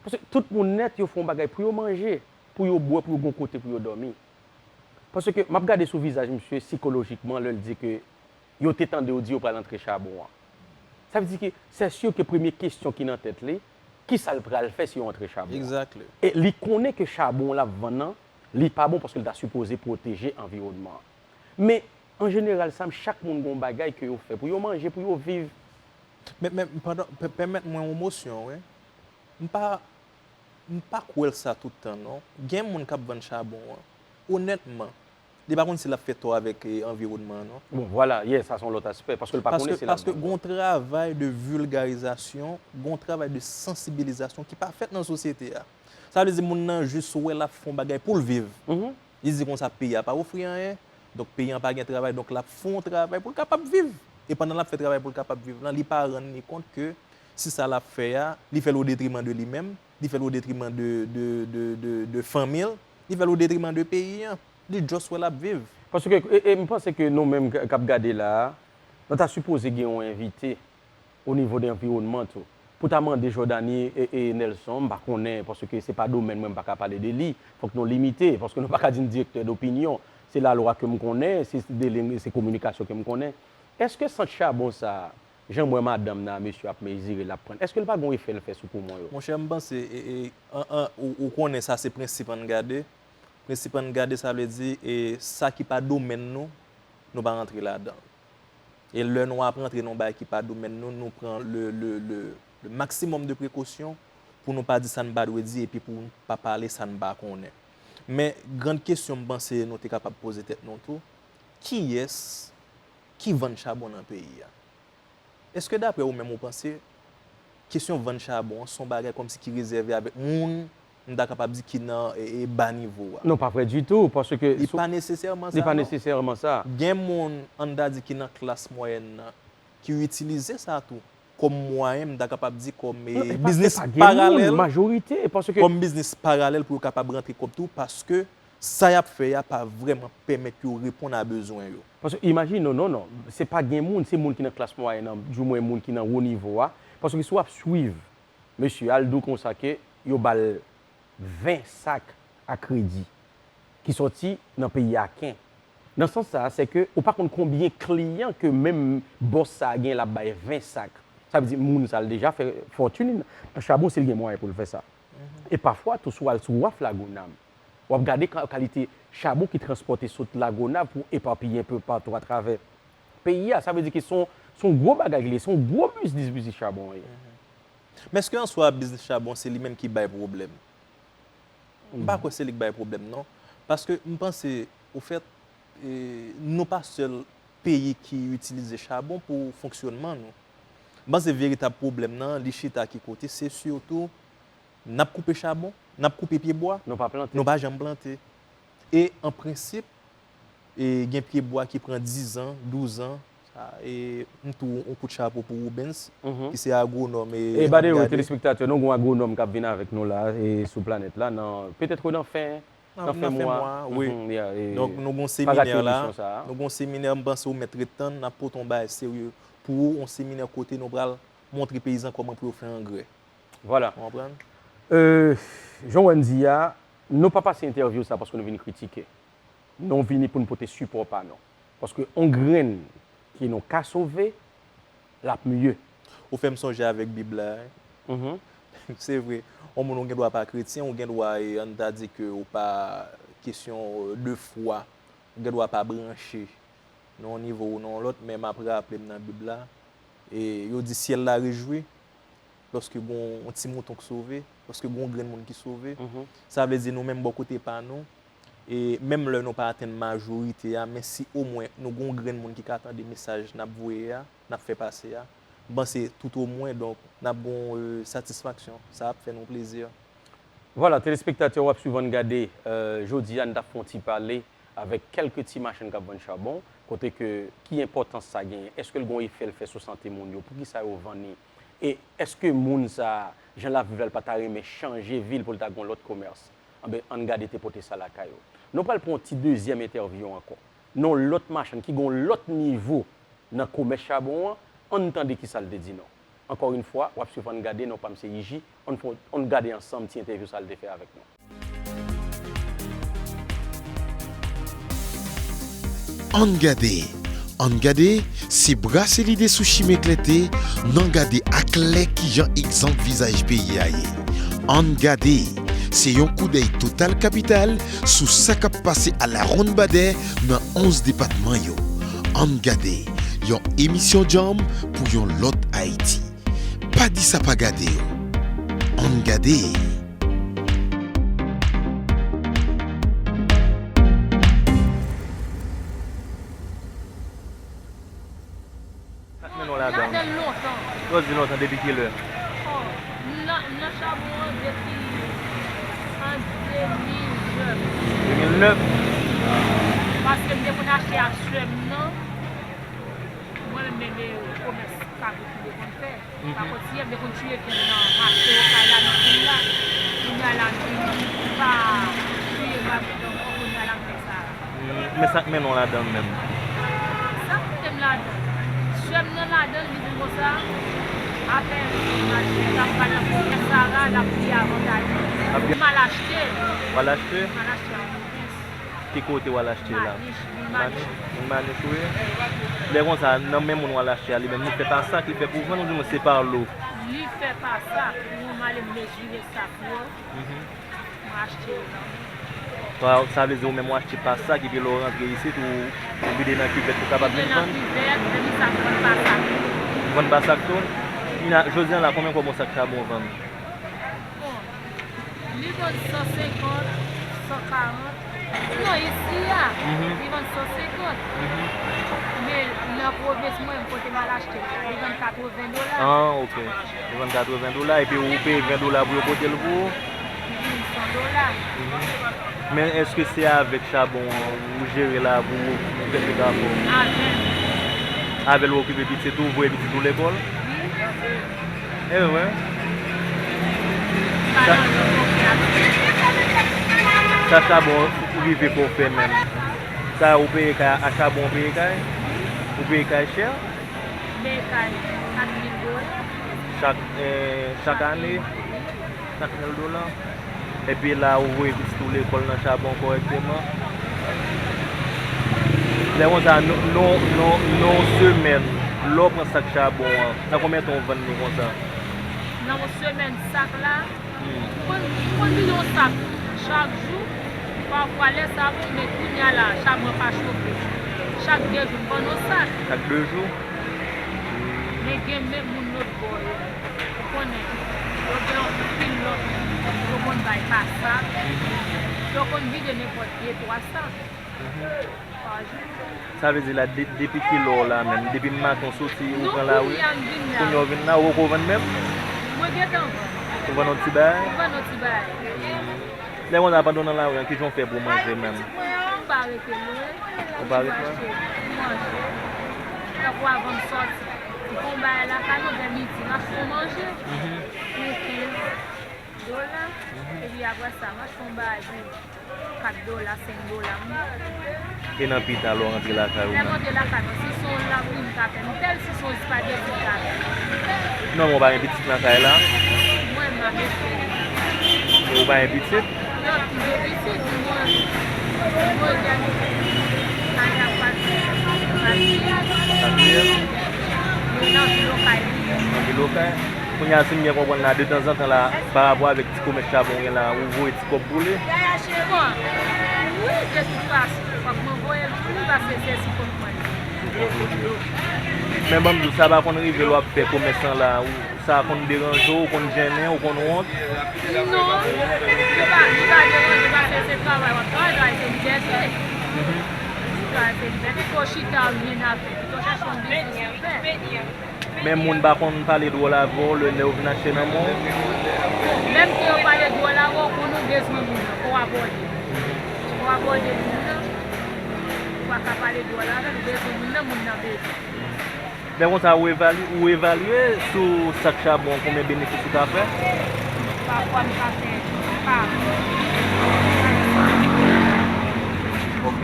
Paske tout moun nèt, yo fè yon bagay pou yo manje, pou yo bwè, pou yo gen yon kote pou yo dòmi. Paske m ap gade sou vizaj misye sikolojikman lè l di ke yo te tande yo di yo pral antre chabon an. Sa vle di ke, c'est sûr ke premye kesyon ki nan tèt li, kisa l pral fè si yo antre chabon an? Exactly. E li konnen ke chabon l ap vann nan, li pa bon paske l ta sipoze pwoteje anviwònman an. Men, an jeneral, Sam, chak moun gen yon bagay ke yo fè pou yo manje, pou yo viv. Men, men, pandan, pè-, pèmèt mwen yon mosyon, wi. M pa, m pa kwè l sa tout tan, non. Gen moun k ap vann chabon an. Onètman, li pa konn si l ap fè tò avèk, e, anviwònman an, non. Bon, vwala, yeah, sa se yon lòt aspè, paske l pa konnen si l ap vann. Paske gen yon travay de vilgarizasyon, gen yon travay de sansibilizasyon ki pa fèt nan sosyete a. Sa vle di moun nan jis wè l ap fè yon bagay pou l viv. Mhm. Li di konsa peyi a pa ofri anyen, donk peyi a pa gen travay, donk l ap fè yon travay pou l kapab viv. E pandan l ap fè travay pou l kapab viv lan, li pa rann li kont ke si sa l ap fè a, li fè l o detriman de li menm, Li fè l o detriman de, de, de, de, de fanmi l. Li fè l o detriman de peyi an. Li just wè l ap viv. Paske, e, e, m panse ke nou menm k, k ap gade la a, nou ta sipoze gen yon envite o nivo de anviwònman tou. Pou ta mande Jordany e, e Nelson, m pa konnen, paske se pa domèn mwen, m pa ka pale de li. Fòk nou limite, paske nou pa ka di n direktè dopinyon. Se lalwa ke m konnen, se, se de len-, se kominikasyon ke m konnen. Èske sant chabon sa a, jan m wè madanm nan, mesye ap mezire, l ap pran, èske l pa gen yon efè l fè sou poumon yo? Monchè, m panse, e, e, an, an, ou, ou konnen sa se prensip ann gade. Prensip ann gade, sa vle di, e, sa ki pa domèn nou, nou pa rantre ladan l. E lè nou ap rantre nan yon bagay ki pa domèn nou, nou pran le, le, le, le maximum de précaution pou nou pa di sa n pa dwe di epi pou n pa pale sa n pa konnen. Men, grann kesyon m panse nou te kapab poze tèt nou tou, kiyès ki vann chabon nan peyi a? Èske daprè ou menm ou panse kesyon vann chabon an se yon bagay kòmsi ki rezève avèk moun, m ta kapab di, ki nan, e, e, ba nivo a? Non, pa vrè ditou, paske li sou, pa nesesèman li sa, pa non. Nesesèman sa. Gen moun, ann ta di, ki nan klas mwayèn nan, ki itilize sa tou kòm mwayen, m ta kapab di, kòm, e, non, e pa, biznis e pa gen moun, paralèl, majorite, paske kòm biznis paralèl pou yo kapab rantre kòb tou, paske sa y ap fè a pa vrèman pèmèt yo reponn a bezwen yo. Paske imajine w, non, non, se pa gen moun, se moun ki nan klas mwayèn nan, dimwen moun ki nan wo nivo a. Paske si w ap swiv mesye, al di w konsa ke yo ba l ven sak a kredi ki sòti nan peyi Aken. Nan sans sa a, se ke ou pa konn konbyen kliyan ke menm bòs sa a gen, l ap bay ven sak. Sa vle di, moun sa a, l deja fè fòtin nan chabon si l gen mwayen pou l fè sa. E pafwa tou, si w al sou waf Lagonav, w ap gade ka-, kalite chabon ki transpòte sot Lagonav pou epapiye enpe patou atravè peyi a. Sa vle di ke se yon, se yon gwo bagay li ye, se yon gwo biznis, biznis chabon an ye. Men èske an swa biznis chabon se li menm ki bay pwoblèm? M pa kwè se li k bay pwoblèm, non. Paske m panse, ofèt, e, nou pa sèl peyi ki itilize chabon pou fonksyònman nou. M panse veritab pwoblèm nan, li chita ki kote, se sitou n ap koupe chabon, n ap koupe pyebwa, nou pa plante, nou pa janm plante. E an prensip, e gen pyebwa ki pran diz an, douz an. Sa, e, m tou yon kout chapo pou Rubens, ki se agwonòm, e, e, by the way, telespektatè, nou gen yon agwonòm k ap vin avèk nou la, e, sou planèt la, nan, petèt nan fen, nan, nan fen mwa, wi. Donk, nou gen yon seminè la, nou gen yon seminè, m panse ou mèt ret tann, n ap pote yon bagay serye pou ou, yon seminè kote nou pral montre peyizan kòman pou yo fè angrè. Vwala. Ou konprann? E, jan w wè n di a, nou pa pase entèvyou sa paske nou vin kritike. Nou vini pou n pote sipò pa nou. Paske yon grenn ke nou ka sove, l ap mye. Ou fè m sonje avèk Bib la, wi. Se vre. Yon moun ou gen dwa pa kretyen, ou gen dwa, e, ann ta di ke ou pa, kesyon, e, de fwa, ou gen dwa pa branche nan yon nivo ou nan yon lòt, men m ap raple m nan Bib la, e yo di syèl la rejwi lòske gon yon ti mouton k sove, lòske gon grenn moun ki sove. Sa vle di nou menm bò kote pa nou, e menm lè nou pa atenn majorite a, men si omwen nou gon grenn moun ki ka tande mesaj n ap voye a, n ap fè pase a, m panse tout omwen, donk, n ap gon, e, satisfaksyon. Sa ap fè nou plezi. Vwala, telespektatè, w ap swiv Ann Gade, e, jodi a, n t ap fè yon ti pale avèk kèlke ti machann k ap vann chabon, kote ke, ki enpòtans sa genyen? Èske l gon efè l fè sou sante moun yo? Poukisa yo vann li? E èske moun sa a, jan l ap viv la, l pa ta renmen chanje vi l pou l ta gon lòt komès? Anben, Ann Gade te pote sa lakay ou. Nou pral pran yon ti dezyèm entèvyou ankò. Nan yon lòt machann ki gon lòt nivo nan komès chabon an, ann tande kisa l te di nou. Ankò yon fwa, w ap swiv Ann Gade, non pa m se Iji, ann fè, ann gade ansanm ti entèvyou sa l te fè avèk nou. Ann Gade, Ann Gade, se brase lide sou chimen klète, n an gade aklè kijan egzanp vizaj peyi a ye. Ann Gade, se yon koudèy total kapital sou sa k ap pase alawonnbadè nan onz depatman yo. Ann Gade, yon emisyon djanm pou yon lòt Ayiti. Pa di sa pa gade w. Ann gade. Sa k mennen w ladan? Ladan l lontan. Lè w di lontan, depi kilè? Oh, m nan, m nan chabon an depi an de mil nèf. De mil nèf? Paske m te konn achte ak sè m nan. Mwen menm, men, men, komès. Sa bouki yo konn fè. Pa konn si yo te konn tiye vyann nan mache Okay la, nan vil la. Kounye a la, m vin pa tiye vyann ankò, kounye a la, m fè sa la. Mm, men sa k mennen w ladan l menm? Sa k mete m ladan l? Sè m nan ladan l, li di m konsa, apre mache, l ap pale anpil. Sara, l ap peye avantaj. L ap gen- M al achte. W al achte? M al achte an Pwovens. Ki kote w al achte la? Manich, moun Manich. Manich, moun Manich ou ye? Lè konsa, nan men moun w al achte a, li menm, li fè pa sak, li fè pou vann, oubyen se pa lo? Li fè pa sak. Mwen, m ale mezire sak yo. Mhm. Mwen achte yo nan men. Sa, sa vle di ou menm w achte pa sak, epi lè w rantre isit, ou, ou vide nan kivèt pou kapab vin vann? Vide nan kivèt, epi sa vann pa sak. Vann pa sak tou? Ina, jodi a la, konbyen kòb yon sak chabon vann? Bon, li vann san senkant, san karant. Non, isi a, li vann san senkant. Men nan pwovens mwen, kote m al achte l la, li vann katreven dola. Ah, ok. Li vann katreven dola, epi ou peye ven dola pou yo pote l pou ou? Li vin san dola. Men èske se avèk chabon an ou jere la pou ou fè tout afè w? Avè l. Avè l ou okipe pitit ou, voye pitit ou lekòl? Wi. E vre? Sa, sa chabon rive fè w fè menm? Sa ou peye kay a, a chabon ou peye kay? Ou peye kay chè? M peye kay kat mil dola. Chak, eh, chak ane? Kat mil dola. Epi la, ou voye pitit ou lekòl nan chabon kòrèkteman. Lè konsa, nan, nan, nan, nan yon semèn, lè w pran sak chabon an, nan konbyen tan w vann li konsa? Nan yon semèn, sak la, m konn, m konn vide yon sak chak jou. Pafwa, lè sa bon, men kounye a la, chabon an pa chofe. Chak de jou, m vann yon sak. Chak de jou? Men gen menm moun lòt bò yo. Ou konnen, yo gen anpil lòt moun. Yo konn bay pa sak. Yo konn vide nenpòt de, twa sak. Pa jou. Sa vle di la, de-, depi kilè w la menm? Depi maten w soti, ou pran lari? Kounye a w vin la, ou poko vann menm? Mwen gentan vann. Ou vann yon ti bagay? Mwen vann yon ti bagay. Lè konsa, pandan w nan lari an, kijan w fè pou w manje menm? M pa rete lwen. Ou pa rete lwen? M achte pou manje. Tankou avan m sòti, m fè yon bagay lakay mwen, vè midi, m achte yon manje pou kenz dola. Epi apre sa, m achte yon bagay pou kat dola, senk dola. E nan pita, lè w rantre lakay ou menm? Lè m rantre lakay mwen, si se yon lapwin m ka fè, m fè l, si se yon espageti m ka fè. Non, men w pa gen pitit nan kay la? Mwen, m avèk pitit. Ou pa gen pitit? Non, m gen pitit, mwen, mwen gen kay la pati, pati. Pati? Mwen nan vil Okay. Nan vil Okay? Kounye a, si m byen konprann la, detanzantan la, pa rapò avèk ti komès chabon w gen la, ou voye ti kòb pou li? Bon, wi, de tout fason, fòk mwen voye l pou li, paske se sou kont mwen li ye. Men ban m di w, sa pa konn rive lè w ap fè komès lan la, ou, sa konn deranje w, ou konn jennen, ou konn wont? Non, li pa, li pa deranje, paske se travay w ap travay, travay se libète. Travay se libète, pito w chita, ou gen afè, pito w chèche yon biznis ou fè. Men moun pa konn pale dwòl avè w lè, lè yo vin achte nan men w? Menm ke yo pale dwòl avè w, konnen w bezwen moun nan, fò w abòde. Fò w abòde moun nan. Ou pa ka pale dwòl avè l, ou bezwen moun nan, moun nan bezwen. Lè konsa, ou evalye, ou evalye sou sak chabon an, konbyen benefis ou ka fè? Pafwa, m ka fè, m pa. Ok.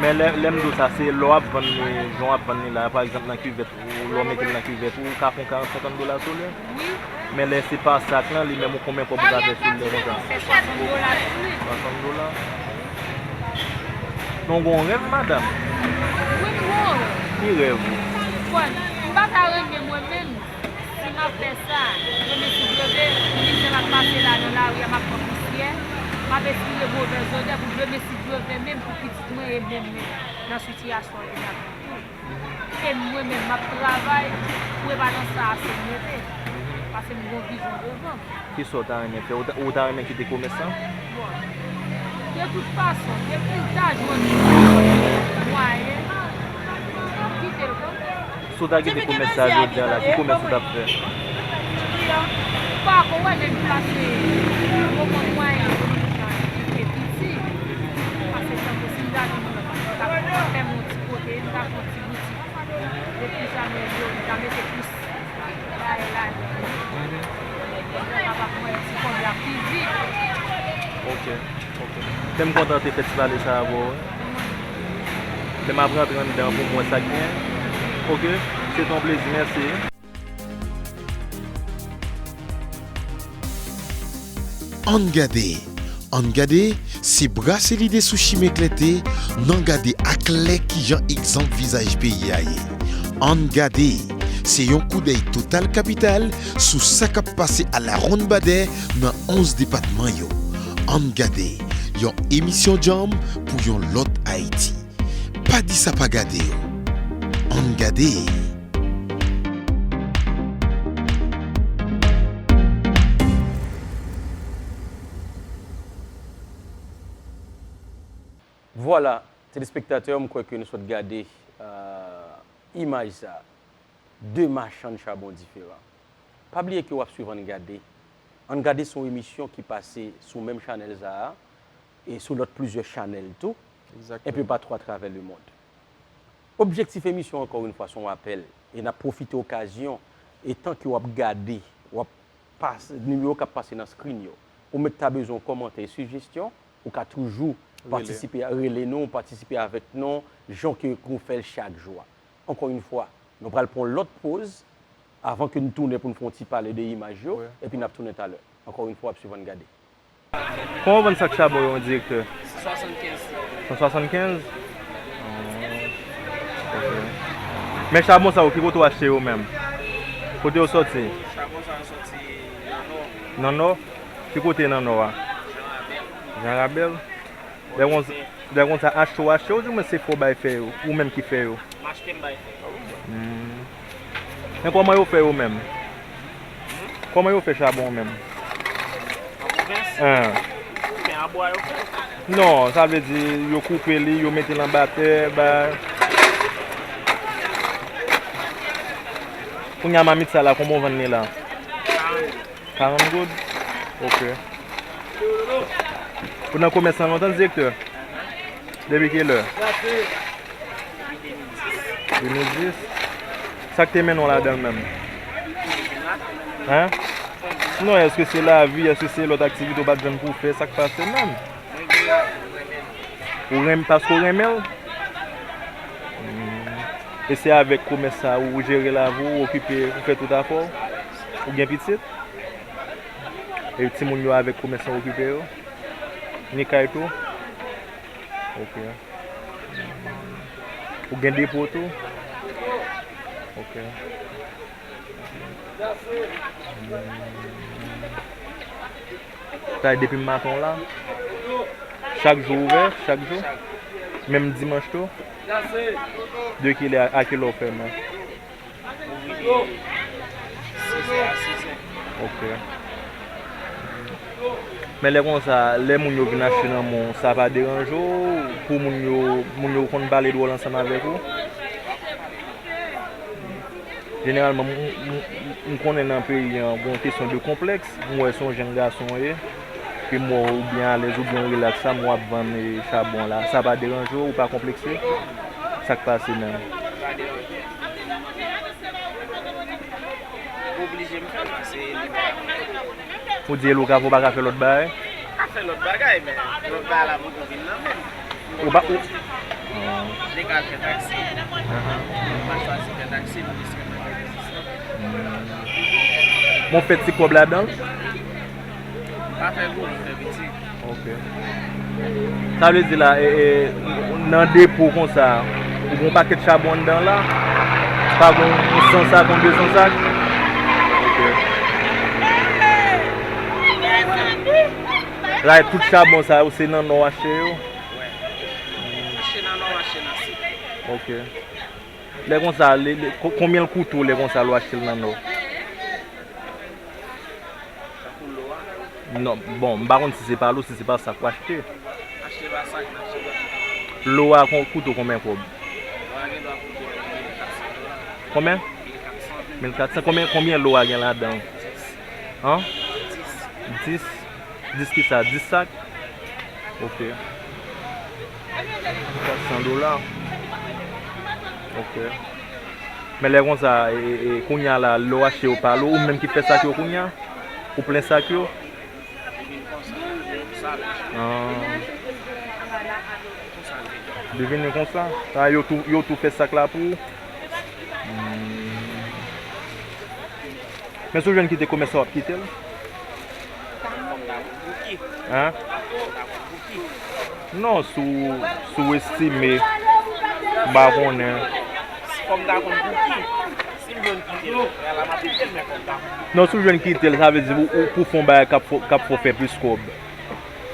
Men lè, lè m di w sa, se lè w ap vann li, jan w ap vann li la, pa egzanp, nan kivèt. Ou lè w mete l nan kivèt ou, ou ka fè yon karant senkant dola sou li. Wi. Men lè se pa sak lan, li menm ou konbyen kòb ou ka fè sou li lè konsa? Fè swasant dola sou li. Swasant dola. Men w gen yon rèv, madanm? Wi, m gen yon rèv. Ki rèv ou? Bon, m pa ta renmen mwen menm, si m ap fè sa, renmen si Dye vle, mizè m ap pase la nan lari a, m ap pran pousyè, m ap espire movèz odè pou renmen si Dye vle menm pou pitit mwen e menm, menm nan sitiyasyon an ke m ap viv tou. E mwen menm, m ap travay pou epa nan sa a se m rete. Paske m gen yon vizyon devan m. Kisa w ta renmen fè? Ou ta, ou ta renmen kite komès lan? Bon. De tout fason, depi m ta jwenn mwayen, m ap kite l kanmenm. Si w ta kite komès sa jodi a la, ki komès ou t ap fè? M pa ko wè nèg plase yo konn mwayen ekonomik lan e piti. Paske tankou si m ta jwenn yon lòt, m ta fè m yon ti kote, m ta fè yon ti boutik. Depi sa mwen yo, m ta mete plis Ok, ok. Fè m kontan te fè ti pale sa avè w. Fè m ap rantre anndan pou m wè sa k gen. Ok, se te yon plezi, mèsi. Ann gade, ann gade, se brase lide sou chimen klète, n ann gade aklè kijan egzanp vizaj peyi a ye. Ann gade, se yon koudèy total kapital sou sa k ap pase alawonnbadè nan onz depatman yo. Ann gade, yon emisyon djanm pou yon lòt Ayiti. Pa di sa pa gade w. Ann gade. Vwala, telespektatè, m kwè ke nou sot gade, euh, imaj sa a. De machann chabon diferan. Pa bliye ke w ap swiv Ann Gade. Ann Gade se yon emisyon ki pase sou menm chanèl sa a e sou lòt plizyè chanèl tou, enpe patou atravè lemonn. Objektif emisyon, ankò yon fwa, se yon apèl, e n ap pwofite okazyon, etan ke w ap gade, w ap pase, nimewo k ap pase nan screen yo, ou mèt ta bezwen yon kòmantè e sijesyon, ou ka toujou patisipe, rele nou, patisipe avèk nou, jan ke nou fè l chak jou a. Ankò yon fwa, nou pral pran yon lòt poz avan ke n tounen pou n fè yon ti pale de imaj yo, epi n ap tounen talè. Ankò yon fwa, w ap swiv Ann Gade. Kòman w vann sak chabon yo, direktè? San swasannkenz. San swasannkenz? Oh, ok. Men chabon sa yo, ki kote w achte yo menm? Kote yo sòti? Chabon sa yo sòti nan nò. Nan nò? Ki kote nan nò a? Jan Rabèl. Jan Rabèl? Lè konsa, lè konsa, achte w achte yo, oubyen se fè w bay fè yo, ou menm ki fè yo? M achte, m bay fè. Hmm. Men kòman yo fè yo menm? Kòman yo fè chabon menm? An pwovens? Hen. Men an bwa yo fè. Non, sa vle di, yo koupe li, yo mete l anba tè, ba. Kounye a mamit sa la, kòman w vann li la? Karant. Karant goud? Ok. Ou nan komès lan lontan, direktè? Depi kilè? De mil dis. Sa k te mennen w ladan l menm? Hen? Non, èske se lavi, èske se lòt aktivite w pa t jwenn pou w fè, sa k pase menm? Ou renmen, paske w renmen l? Hmm. E se avèk komès sa ou jere lavi w, ou okipe, ou fè tout afè w? Ou gen pitit? E timoun yo avèk komès lan okipe yo? Ni kay tou? Ok. Ou gen depo tou? Ok. Sa e depi maten w la? Chak jou ouvè? Chak jou? Menm dimanch tou? De kilè a, a kilè w fèmen? Ou rive sizè a sizè. Ok. Men lè konsa, lè moun yo vin achte nan men w, sa pa deranje w pou moun yo, moun yo konn pale dwòl ansanm avèk ou? Jeneralman, m, m, m, m konnen nan peyi an, gen yon kesyon de konplèks. M wè se yon jèn gason w ye, ke m wè w byen alèz, ou byen rilaks la, m wè w ap vann, e, chabon la. Sa pa deranje w, ou pa konplekse? Sa k pase menm? Pa deranje. Oblije m fè l, paske li pa. Ou di e lou ka fè, ou pa ka fè lòt bagay? M ap fè lòt bagay, men lòt bagay la poko vin nan men m. Ou pa, ou. Li ka al fè taksi. Ahan. Mwen chwazi fè taksi, mwen jis fè taksi. Bon, fè ti kòb ladan l? Pa fè gwo, fè piti. Ok. Sa vle di la, e, e, nan depo konsa, ou gen yon pakèt chabon anndan la? Pa gen yon san sak, yon de san sak? Ok. La, tout chabon sa yo, se nan nò w achte yo? Wi. Achte nan nò, achte nan sid. Ok. Lè konsa, lè, lè, ko-, konbyen l koute w lè konsa lè w achte l nan nò? Tankou lo a. Non, bon, m pa konn si se pa lo, si se pa sak w achte. Achte pa sak, m achte pa. Lo a kon-, koute w konbyen kòb? Lo a gen dwa koute w mil kat san dola. Konbyen? Mil kat san. Mil kat san. Konbyen, konbyen lo a gen ladan l? Dis. An? Dis. Dis? Dis kisa? Dis sak? Ok. Kat san dola. Ok. Men lè konsa, e, e, e, kounye a la, lè w achte yo pa lo, ou menm ki fè sak yo kounye a? Ou plen sak yo? Ah. Li vini konsa? Ah, yo tou, yo tou fè sak la pou ou? Hmm. Men si w jwenn kite komès la, w ap kite l? Hein? Non, si w, si w estime, m pa konnen. Fò m ta konn pou ki. Si m jwenn kite l, la, la, m ap kite l, men fò m ta konn. Non, si w jwenn kite l, sa vle di ou, ou pou fè yon bagay k ap fè, k ap fè w fè plis kòb.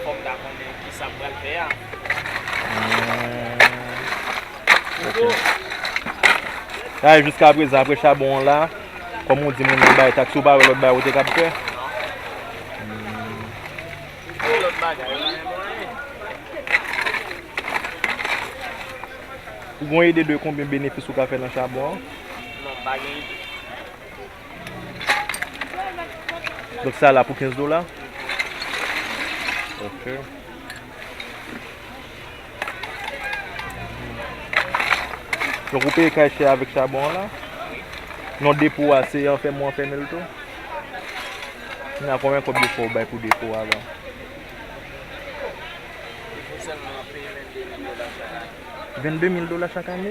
Fò m ta konnen ki sa m pral fè a. Hmm. Ok. Sa e jiska prezan, apre chabon an la, kòm ou di moun nan bay taksi, ou pa wè lòt bagay ou te kab fè? Hmm. Ou gon ide de konbyen benefis ou ka fè nan chabon an? Non, m pa gen ide. Donk sa la pou kenz dola? Ok. Donk ou peye kay chè avèk chabon an la? Non, depo a se anfèmen ou anfèmen l tou? Nan konbyen kòb yo fè w bay pou depo a la? Sèlman peye vennde mil dola chak ane. Vennde mil dola chak ane?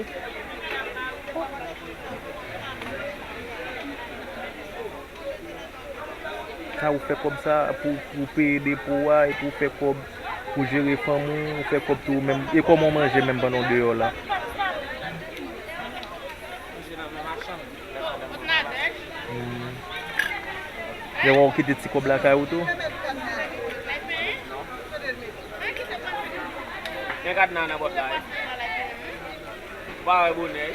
Sa ou fè kòb sa pou, pou peye depo a, epi ou fè kòb pou jere fanmi w, ou fè kòb tou ou menm. E kòman w manje menm pandan w deyò la? Hmm. Lè w kite ti kòb lakay ou tou? Gen kadna nan pòt la wi. Ou pa wè bonè wi.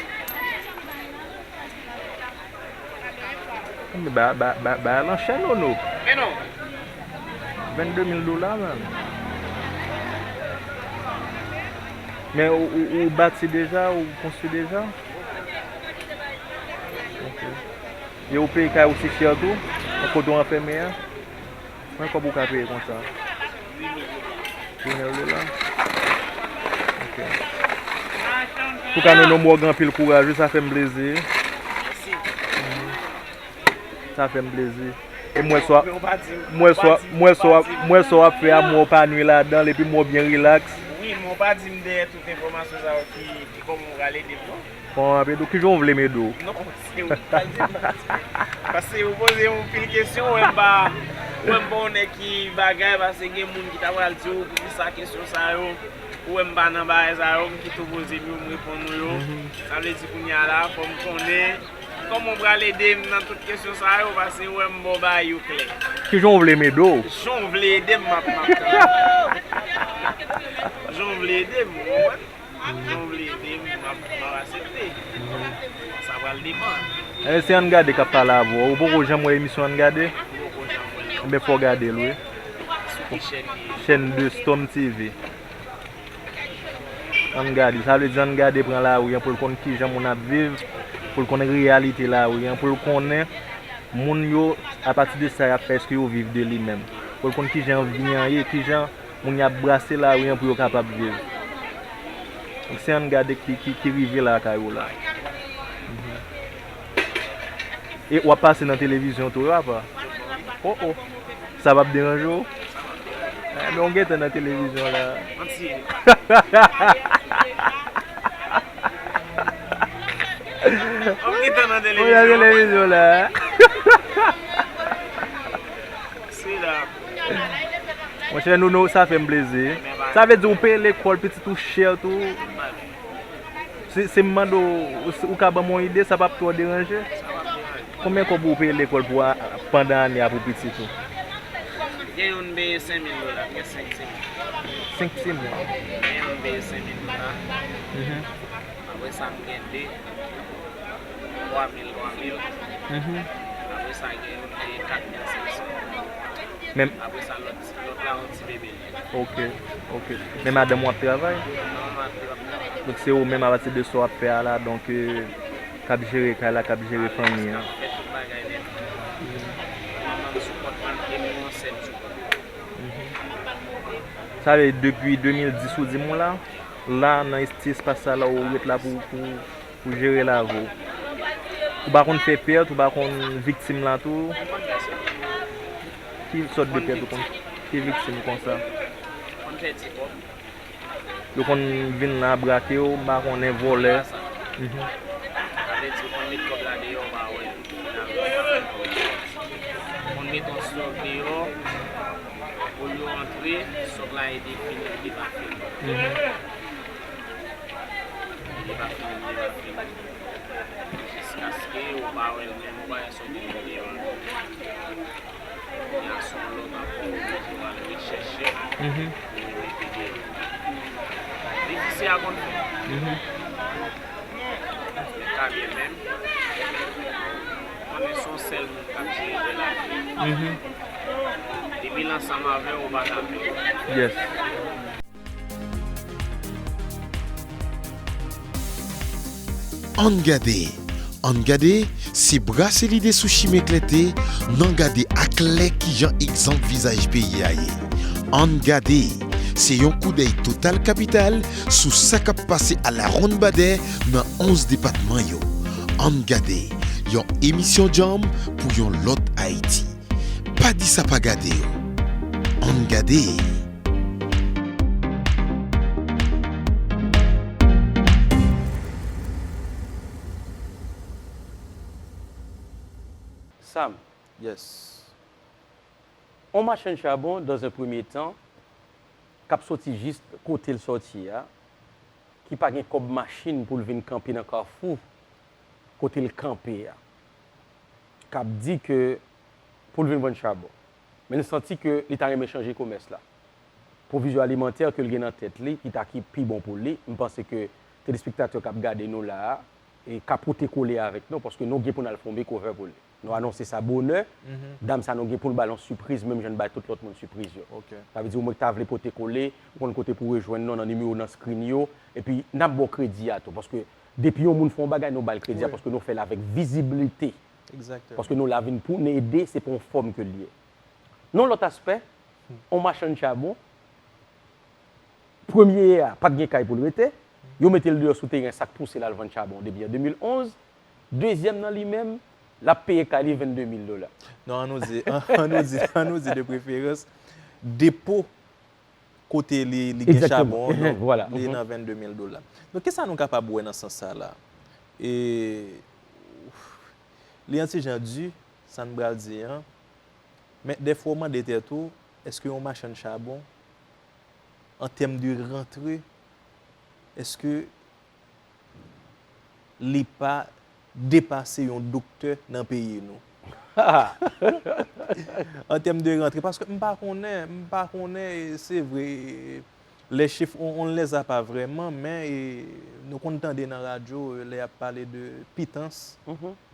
Men ba, ba, ba, ba al anchè Nono. Men non. Vennde mil dola, man. Men ou, ou, ou bati deja, ou konstwi deja? Ok. E ou peye kay ou si chè tou? Kote w anfèmen an? Konbyen kòb ou ka peye konsa? Wi mil dola. Ok. Antouka, Nono, m wè w gen anpil kouraj, wi, sa fè m plezi. Mèsi. Sa fè m plezi. E m wè sa w ap, m wè sa w ap, m wè sa w ap fè a, m wè w pa nwi ladan l, epi m wè w byen rilaks. Wi, men w pa di m dèyè tout enfòmasyon sa yo ki, ki kòman w pral ede m, non. Bon, apre tou, kijan w vle m ede w? Non, se ou ki pral di m. Paske ou poze m anpil kesyon, ou wè m pa, ou wè m pa yon nèg ki bagay, paske gen moun ki ta pral di w poukisa kesyon sa yo, ou wè m pa nan bagay sa yo, m kite w poze m yo, m reponn ou yo. Mhm. Sa vle di kounye a la, fò m konnen kòman w pral ede m nan tout kesyon sa yo, paske ou wè m ba w bagay yo klè. Kijan w vle m ede w? Jan w vle ede m, m ap, m ap tann. Jan w vle ede m, ou konprann? Jan w vle ede m, m ap, m ap aksepte. Mhm. Sa pral depann. E se Ann Gade k ap pale avè w. Ou poko janm wè emisyon Ann Gade? M poko janm wè l, non. Enben, fò w gade l, wi. Sou ki chèn li ye? Chèn de Storm T V. Ann Gade. Sa vle di Ann Gade pran lari an pou l konn kijan moun ap viv, pou l konn reyalite lari an, pou l konnen moun yo, apati de sa y ap fè, èske yo viv de li menm. Pou l konn kijan vi an ye, kijan moun y ap brase lari an pou yo kapab viv. Donk, se Ann Gade ki, ki, ki rive lakay ou la. Mhm. E w ap pase nan televizyon tou, wi, apa? Oh, oh. Sa p ap deranje w? Enben, w gentan nan televizyon la. Manti. W gentan nan televizyon. Ou nan televizyon la. Monchè Nono, sa fè m plezi. Sa vle di ou peye lekòl pitit ou chè tou? Si, si m mande w, ou, ou ka ban m yon ide, sa p ap twò deranje? Konbyen kòb ou peye lekòl pou a, pandan ane a pou pitit ou? Gen youn m peye senk mil dola, m gen senk timoun. Senk timoun? Gen youn m peye senk mil dola. Mhm. Apre sa, m gen de. Twa mil, twa mil. Mhm. Apre sa, gen youn ki kat mil senk san. Men apre sa, lòt, lòt la, yon ti bebe li ye. Ok, ok. Men madanm ou ap travay? Non, madanm ap travay. Donk, se ou menm, apati de sa w ap fè a la, donk, euh, k ap jere kay la, k ap jere fanmi an. K ap fè tout bagay nèt. Manman m sou kont mwen, e mwen ansent sou kont mwen. Mhm. Sa vle, depi de mil dis ou di m ou la? La, nan ti espas sa la, ou ret la pou, pou, pou jere lavi w. Ou pa konn fè pèt, ou pa konn viktim la tou? Ki sòt de pèt ou konn? Ki viktim konsa? Yo konn vin la brake w, m pa konnen, vòlè. Mhm. Sa vle di, ou konn met kòb la deyò, ou pa wè l. Ou konn met yon sòk deyò, olye w antre, sòk la ede fini, li pa fini. Mhm. Li pa fini, li pa fini. Jiskaske ou pa wè l menm, ou pa wè sòk li deyò. Kounye a se yon lòt ankò, ou oblije w al rechèche pou remete gen. Difisil a konn fè. Men kanmenm, konnen se yon sèl moun k ap jere de lavi. Depi l ansanm avè w, ou pa ka pè. Yes. Ann gade, ann gade, se brase lide sou chimen klète, n an gade aklè kijan egzanp vizaj peyi a ye. Ann gade, se yon koudèy total kapital sou sa k ap pase alawonnbadè nan onz depatman yo. Ann gade, yon emisyon djanm pou yon lòt Ayiti. Pa di sa pa gade w. Ann gade. Sam, Yes. on machann chabon, dans un premier temps, k ap soti jis kote l sòti a, ki pa gen kòb machin pou l vin kanpe nan kafou kote l kanpe a, k ap di ke pou l vin vann chabon. Men l santi ke li ta renmen chanje komès la. Pwovizyon alimantè ke l gen nan tèt li, ki ta ki pi bon pou li, m panse ke telespektatè k ap gade nou la a, e ka pote kole avèk nou, paske nou gen pou n al fè yon makeover pou li. Nou anonse sa bonè. Dam sa nou gen pou n ba l yon sipriz, menm jan n bay tout lòt moun sipriz yo. Sa vle di, ou menm ki ta vle pote kole, ou konn kote pou rejwenn nou nan nimewo nan screen yo. Epi, n ap ba w kredi a tou. Paske depi yon moun fè yon bagay, nou ba l kredi a, paske nou fè l avèk viziblite. Paske nou la vin pou n ede, se pa yon fòm ke l ye. Nan yon lòt aspè, on machann chabon, premye a, pa t gen kay pou l rete. Yo mete l deyò sou teren, sa k pouse l al vann chabon depi an de mil onz. Dezyèm nan li menm, l ap peye kay li vennde mil dola. Non, ann nou di, ann nou di, ann nou di de preferans, depo kote li, li gen chabon an, li nan vennde mil dola. Donk, kisa nou kapab wè nan sans sa la? E, li yon ti jan di, sa n pral di an, men dèfwa w mande tèt ou, èske yon machann chabon, an tèm de rantre, èske li pa depase yon doktè nan peyi nou? An tèm de rantre, paske m pa konnen, m pa konnen, e se vre, e, les chiffres, on, on ne les a pas vraiment, men, e, nou konn tande nan radyo, e, lè y ap pale de pitans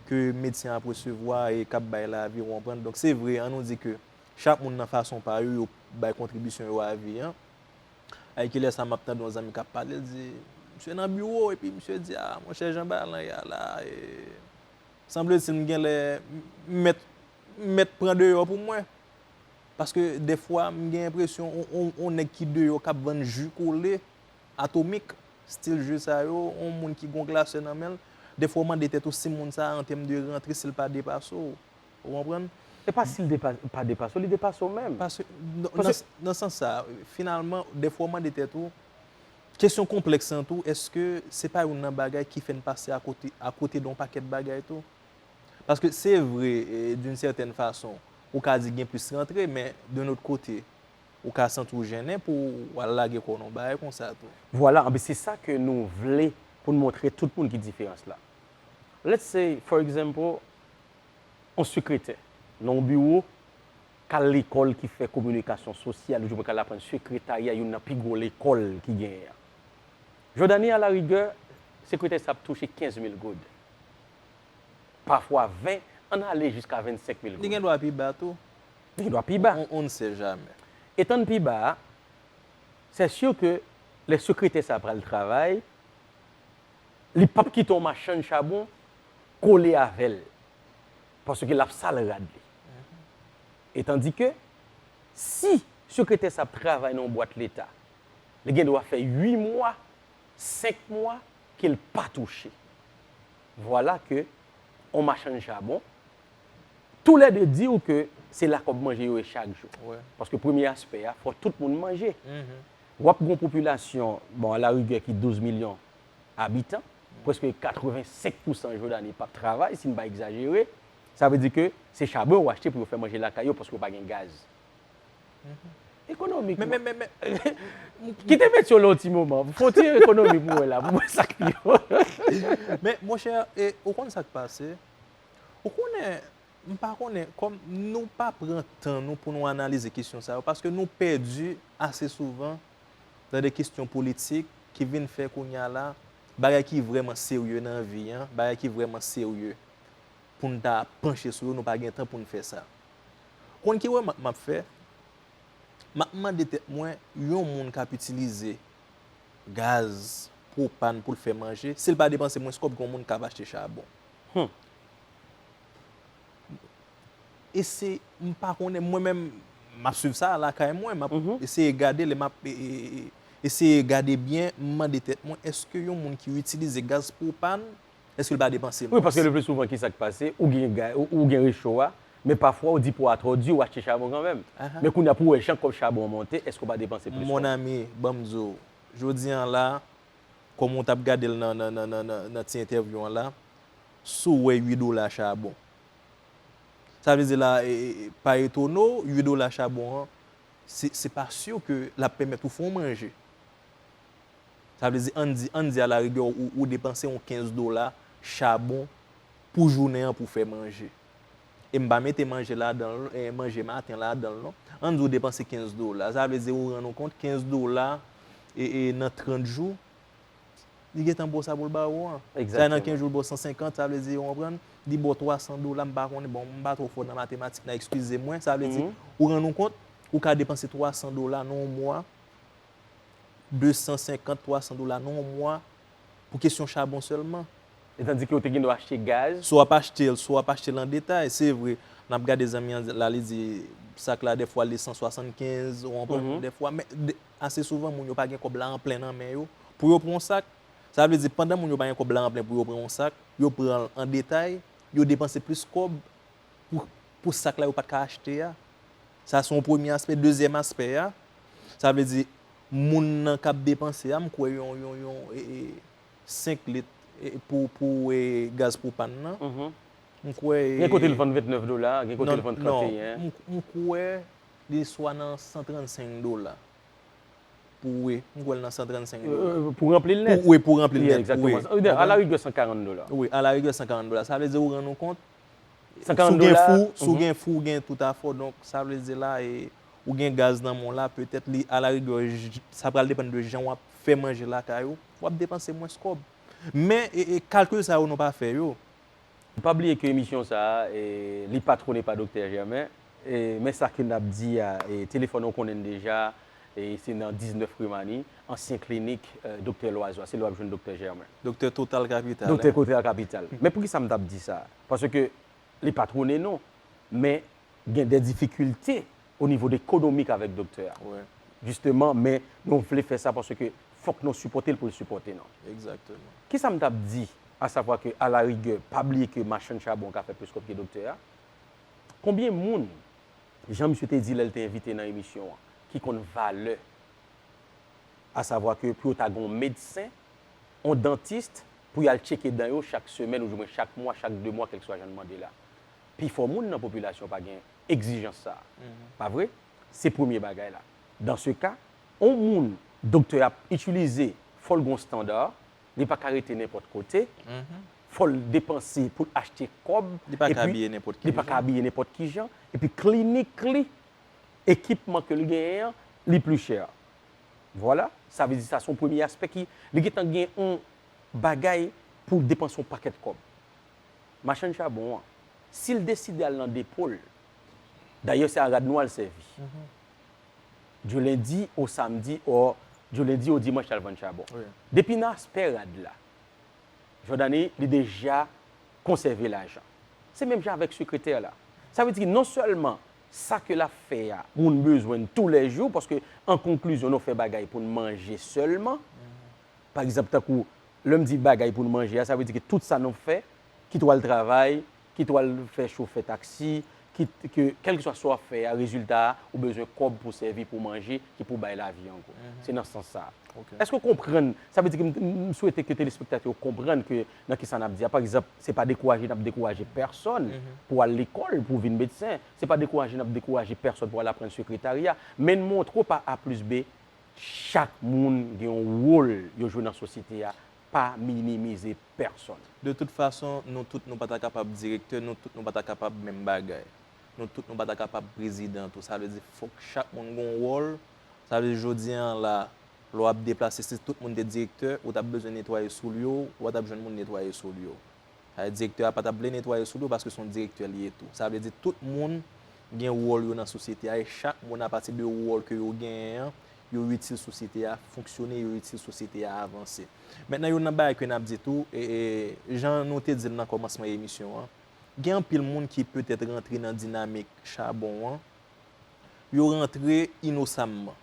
ke medsen ap resevwa e k ap bay lavi, ou konprann? Donk, se vre, ann nou di ke chak moun nan fason pa yo, yo bay kontribisyon yo a vi an. Ay, kilè sa m ap tande yon zanmi k ap pale, l di, misye nan biwo, epi misye di, a, monchè, jan bagay lan ye a la, e, sanble di m genlè m mèt, m mèt pran deyò pou mwen. Paske dèfwa, m gen enpresyon, on, on, on nèg ki deyò k ap vann ji kole, atomik, stil ji sa yo, on moun ki gon glasè nan men l, dèfwa w mande tèt ou si moun sa a, an tèm de rantre, si l pa depase w. Ou konprann? Se pa si l depa, pa depase w, li depase w menm. Paske, nan, nan, nan sans sa, finalman, dèfwa w mande tèt ou, kesyon konplèks lan tou, èske se pa youn nan bagay ki fè n pase akote, akote de yon pakèt bagay tou? Paske se vre, e, d'une certaine façon, ou ka di gen plis rantre, men d'un autre côté, ou ka santi w jennen pou w al lage kò w nan yon bagay konsa tou. Vwala, anben se sa ke nou vle pou n montre tout moun ki diferans la. Let's say, for example, yon sekretè nan yon biwo k al lekòl ki fè kominikasyon sosyal, oudimwen k al aprann sekretarya, youn nan pi gwo lekòl ki genyen an. Jòdani, alarigè, sekretè sa ap touche kenz mil goud. Pafwa ven, ann ale jiska vennsenk mil goud. Li gen dwa pi ba tou. Li gen dwa pi ba. On, on ne sait jamais. Etan l pi ba a, c'est sûr que lè sekretè sa a pral travay, li p ap kite yon machann chabon kole avè l, paske l ap sal rad li. Etandike, si sekretè sa ap travay nan yon bwat leta, li gen dwa fè uit mwa, senk mwa ke l pa touche. Vwala ke yon machann chabon, toulède di w ke se la kòb manje yo ye chak jou. Wi. Paske premye aspè a, fò tout moun manje. Mhm. W ap gen yon popilasyon, bon, alarigè ki douz milyon abitan, prèske katrevensenk pousan Jòdani p ap travay, si n pa egzajere. Sa vle di ke se chabon yo achte pou yo fè manje lakay yo, paske yo pa gen gaz. Ekonomik. Men, men, men, men, Kite metye w la yon ti moman. Fè yon ti ekonomi pou mwen la, pou mwen sa k pi yo. Men, monchè, e, ou konn sa k pase? Ou konnen, m pa konnen, kòm nou pa pran tan nou pou nou analize kesyon sa yo, paske nou pèdi ase souvan nan de kesyon politik ki vin fè kounye a la, bagay ki vrèman serye nan vi an, bagay ki vrèman serye pou n ta panche sou yo, nou pa gen tan pou n fè sa. Konn ki remak m ap fè? M ap mande tèt mwen, yon moun k ap itilize gaz pwopàn pou l fè manje, si l pa depanse mwens kòb ke yon moun k ap achte chabon. Hmm. E se, m pa konnen, mwen menm, m ap swiv sa lakay mwen, m ap eseye gade, lè m ap e, e, e, eseye gade byen, m mande tèt mwen, èske yon moun ki itilize gaz pwopàn, èske l pa depanse mwens? Wi, paske le pli souvan, ki sa k pase? Ou gen, ga- ou, ou gen recho a, men pafwa ou di po a twò di, ou achte chabon kanmenm. Aha. Men kounye a, pou w wè jan kòb chabon an monte, èske w pa depanse plis? Mon ami, ban m di w, jodi an la, kòm ou t ap gade l nan, nan, nan, nan, nan, nan ti entèvyou an la, si w wè uit dola chabon. Sa vle di la, e, e, e, pa etone w, uit dola chabon an, se, se pa si ke l ap pèmèt ou fè yon manje. Sa vle di, ann di, ann di alarigè, ou, ou depanse yon kenz dola chabon pou jounen an pou fè manje. E m pa mete manje ladan l, e manje maten ladan l, non. Ann di ou depanse kenz dola. Sa vle di, ou rann ou kont, kenz dola e, e nan trant jou, li gentan ba w sa pou l ba ou an. Sa nan Egzakteman. Kenz jou, l ba w san senkant, sa vle di, ou konprann, li ba w twa san dola, m pa konnen, bon, m pa twò fò nan matematik la, eskize mwen. Sa vle di, Mhm. ou rann ou kont, ou ka depanse twa san dola nan yon mwa, de san senkant, twa san dola nan yon mwa, pou kesyon chabon sèlman. E tandike ou te gen dwa achte gaz. Si w ap achte l, si w ap achte l an detay, se vre, n ap gade zanmi an la, li di sak la dèfwa li san swasannkenz, ou konprann, Mhm. dèfwa, men de- ase souvan moun yo pa gen kòb la an plen nan men yo pou yo pran yon sak. Sa vle di, pandan moun yo pa gen kòb la an plen pou yo pran yon sak, yo pran l an detay, yo depanse plis kòb pou, pou sak la yo pa t ka achte a. Sa se yon premye aspè. Dezyèm aspè a, sa vle di, moun nan k ap depanse a, m kwè yon, yon, yon, e, e, senk lit, e, pou, pou, e, gaz pwopàn nan. Mhm. M kwè, e, Gen kote l vann ventnèf dola, gen kote non, l vann non, tranteyen. m, m kwè li swa nan san trannsenk dola. Pou, wi, m kwè l nan san trannsenk dola. Euh, pou ranpli l nèt. Pou, wi, pou ranpli l Yeah, nèt. Egzakteman. Wi. A la rigè san karant dola. Wi, a la rigè san karant dola. Sa vle di ou rann ou kont, San karant si w gen dola. Fou, si w Mhm. Gen Fou, ou gen tout afè w. Donk, sa vle di la, e, ou gen gaz nan men w la, petèt li, a la rigè, j- sa pral depann de jan w ap fè manje lakay ou, w ap depanse mwens kòb. Men, e, e, kalkil sa yo nou pa fè yo. Pa bliye ke emisyon sa a, e, li patwone pa Doktè Germain. E, men sa ke n ap di a, e, telefòn ou konnen l deja, e, se nan diznèf ri Mani, ansyen klinik, e, Doktè Loiseau a, se la w ap jwenn Doktè Germain. Doktè Total Capital. Doktè Total Capital. Men poukisa m t ap di sa? Paske li patwone nou, men gen de difikilte o nivo de ekonomik avèk doktè a. Wi. Jisteman, men nou vle fè sa paske fòk nou sipòte l pou l sipòte nou. Egzakteman. Kisa m t ap di, asavwa ke, alarigè, pa bliye ke machann chabon ka fè plis kòb ke doktè a? Konbyen moun, jan misye te di lè l te envite nan emisyon an, ki konn valè, asavwa ke pou yo ta gen yon medsen, yon dantis, pou y al tcheke dan yo chak semèn, oudimwen chak mwa, chak de mwa, kèlkeswa jan n mande l la? Pifò moun nan popilasyon pa gen egzijans sa a. Pa vre? Se premye bagay la. Dan se ka, yon moun, doktè a ap itilize, fò l gen yon estanda, li pa ka rete nenpòt kote, fò l depanse pou l achte kòb, Li pa ka epi abiye nenpòt ki li pa ka jan. Abiye nenpòt ki jan, epi klinik li, ekipman ke l genyen an, li pli chè. Vwala, sa vle di sa se yon premye aspè ki, li gentan gen yon bagay pou l depanse yon pakèt kòb. Machann chabon an, si l deside al nan depo l, dayè se a rad nwa l sèvi. Du lundi au samedi, or, du lundi au dimanche, l al vann chabon. Wi. Depi nan aspè rad la, Jòdani, li deja konsève lajan. Se menm jan avèk sekretè la. Sa vle di non sèlman sa ke l ap fè a, moun bezwen l toulèjou, paske an konklizyon, nou fè bagay pou n manje sèlman. Pa egzanp, tankou lè m di bagay pou n manje a, sa vle di ke tout sa nou fè, kit w al travay, kit w al fè chofè taksi, kit, ke, kèlkeswa sa w ap fè a, rezilta a, ou bezwen kòb pou sèvi, pou manje, ki pou bay lavi ankò. Se nan sans sa a. Èske w konprann? Sa vle di ke m, m swete ke telespektatè yo konprann ke nan kisa n ap di a. Pa egzanp, se pa dekouraje n ap dekouraje pèsonn pou al lekòl, pou vin medsen. Se pa dekouraje n ap dekouraje pèsonn pou al aprann sekretarya. Men n montre w pa A plis B, chak moun gen yon wòl yo jwe nan sosyete a, pa minimize pèsonn. De tout fason, nou tout nou pa ta kapab direktè, nou tout nou pa ta kapab menm bagay. Nou tout nou pa ta kapab prezidan tou. Sa vle di fòk chak moun gen yon wòl. Sa vle di jodi a la, lè w ap deplase, si tout moun te direktè, ou t ap bezwen netwaye soulye w, ou pa t ap jwenn moun netwaye soulye w. Sa vle di direktè a pa t ap vle netwaye soulye w paske se yon direktè li ye tou. Sa vle di tout moun gen wòl yo nan sosyete a e chak moun apati de wòl ke yo genyen an, yo itil sosyete a fonksyone, yo itil sosyete a avanse. Mentnan, youn nan bagay ke n ap di tou, e, e, jan nou te di l nan kòmansman emisyon an, gen anpil moun ki petèt rantre nan dinamik chabon an, yo rantre inosamman.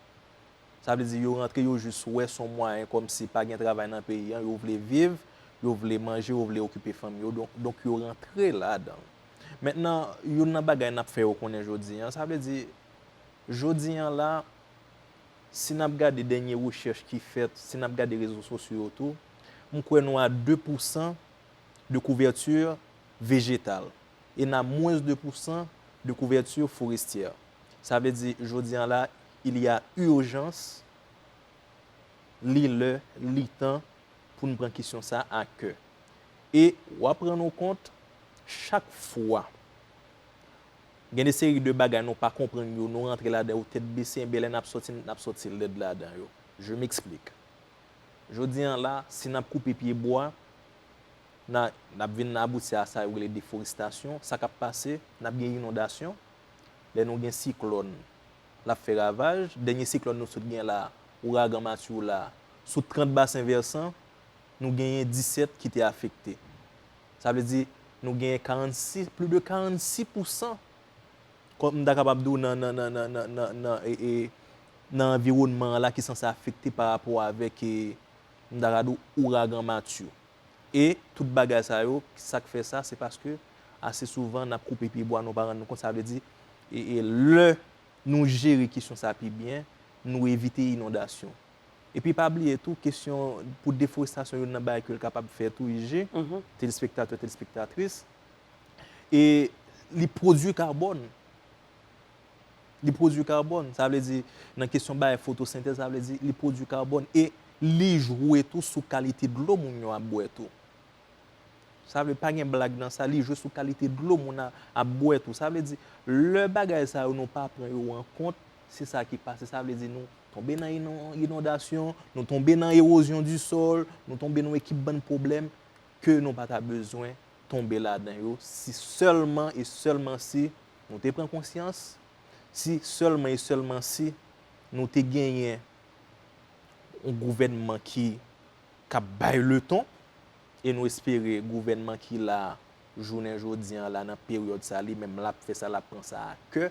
Sa vle di yo rantre, yo jis wè se yon mwayen kòmsi pa gen travay nan peyi an, yo vle viv, yo vle manje, yo vle okipe fanmi yo, donk, donk yo rantre ladan l. Mentnan, youn nan bagay n ap fè yo konnen jodi a, sa vle di, jodi a la, si n ap gade dènye rechèch ki fèt, si n ap gade rezo sosyo yo tou, m kwè nou a de pousan de couverture végétale et n a moins de pousan de couverture forestière. Sa vle di, jodi a la, il y a urgence, li lè, li tan pou n pran kesyon sa a kè. E w ap rann ou kont, chak fwa, gen de seri de bagay nou pa konprann yo, nou rantre ladan yo tèt bese, enben lè n ap sòti, n ap sòti lèd ladan yo. Je m'explique. Jodi a la, si n ap koupe pye bwa, n a, n ap vin abouti a sa yo rele deforestasyon, sa k ap pase, n ap gen inondasyon. Lè nou gen siklòn, l ap fè ravaj. Dènye siklòn nou sot gen la, ouragan Matthew la, sou trant basen vèsan, nou genyen disèt ki te afekte. Sa vle di, nou genyen karannsis, plis de karannsis pousan, kòm m ta kapab di w, nan, nan, nan, nan, nan, nan, e, e, nan anviwònman an la ki sanse afekte pa rapò avèk, e, m ta ka di w, ouragan Matthew. E tout bagay sa yo, sa k fè sa, se paske ase souvan n ap koupe pye bwa, nou pa rann nou kont, sa vle di, e, e lè nou jere kesyon sa pi byen, nou evite inondasyon. Epi pa bliye tou, kesyon pou deforestasyon, youn nan bagay ke l kapab fè tou, I G, telespektatè, telespektatris, e li pwodui kabòn. Li pwodui kabòn, sa vle di, nan kesyon bagay fotosentèz, sa vle di, li pwodui kabòn e li jwe tou sou kalite dlo moun yo ap bwè tou. Sa vle pa gen blag nan sa, li jwe sou kalite dlo moun a, ap bwè tou. Sa vle di, lè bagay sa yo nou pa pran yo an kont, se sa ki pase. Sa vle di nou tonbe nan inon-, inondasyon, nou tonbe nan erozyon di sòl, nou tonbe nan yon ekip bann pwoblèm ke nou pa ta bezwen tonbe ladan yo si sèlman e sèlman si nou te pran konsyans, si sèlman e sèlman si nou te genyen yon gouvènman ki k ap bay leton, e nou espere gouvènman ki la jounen jodi a la nan peryòd sa, li menm l ap fè sa, l ap pran sa a kè,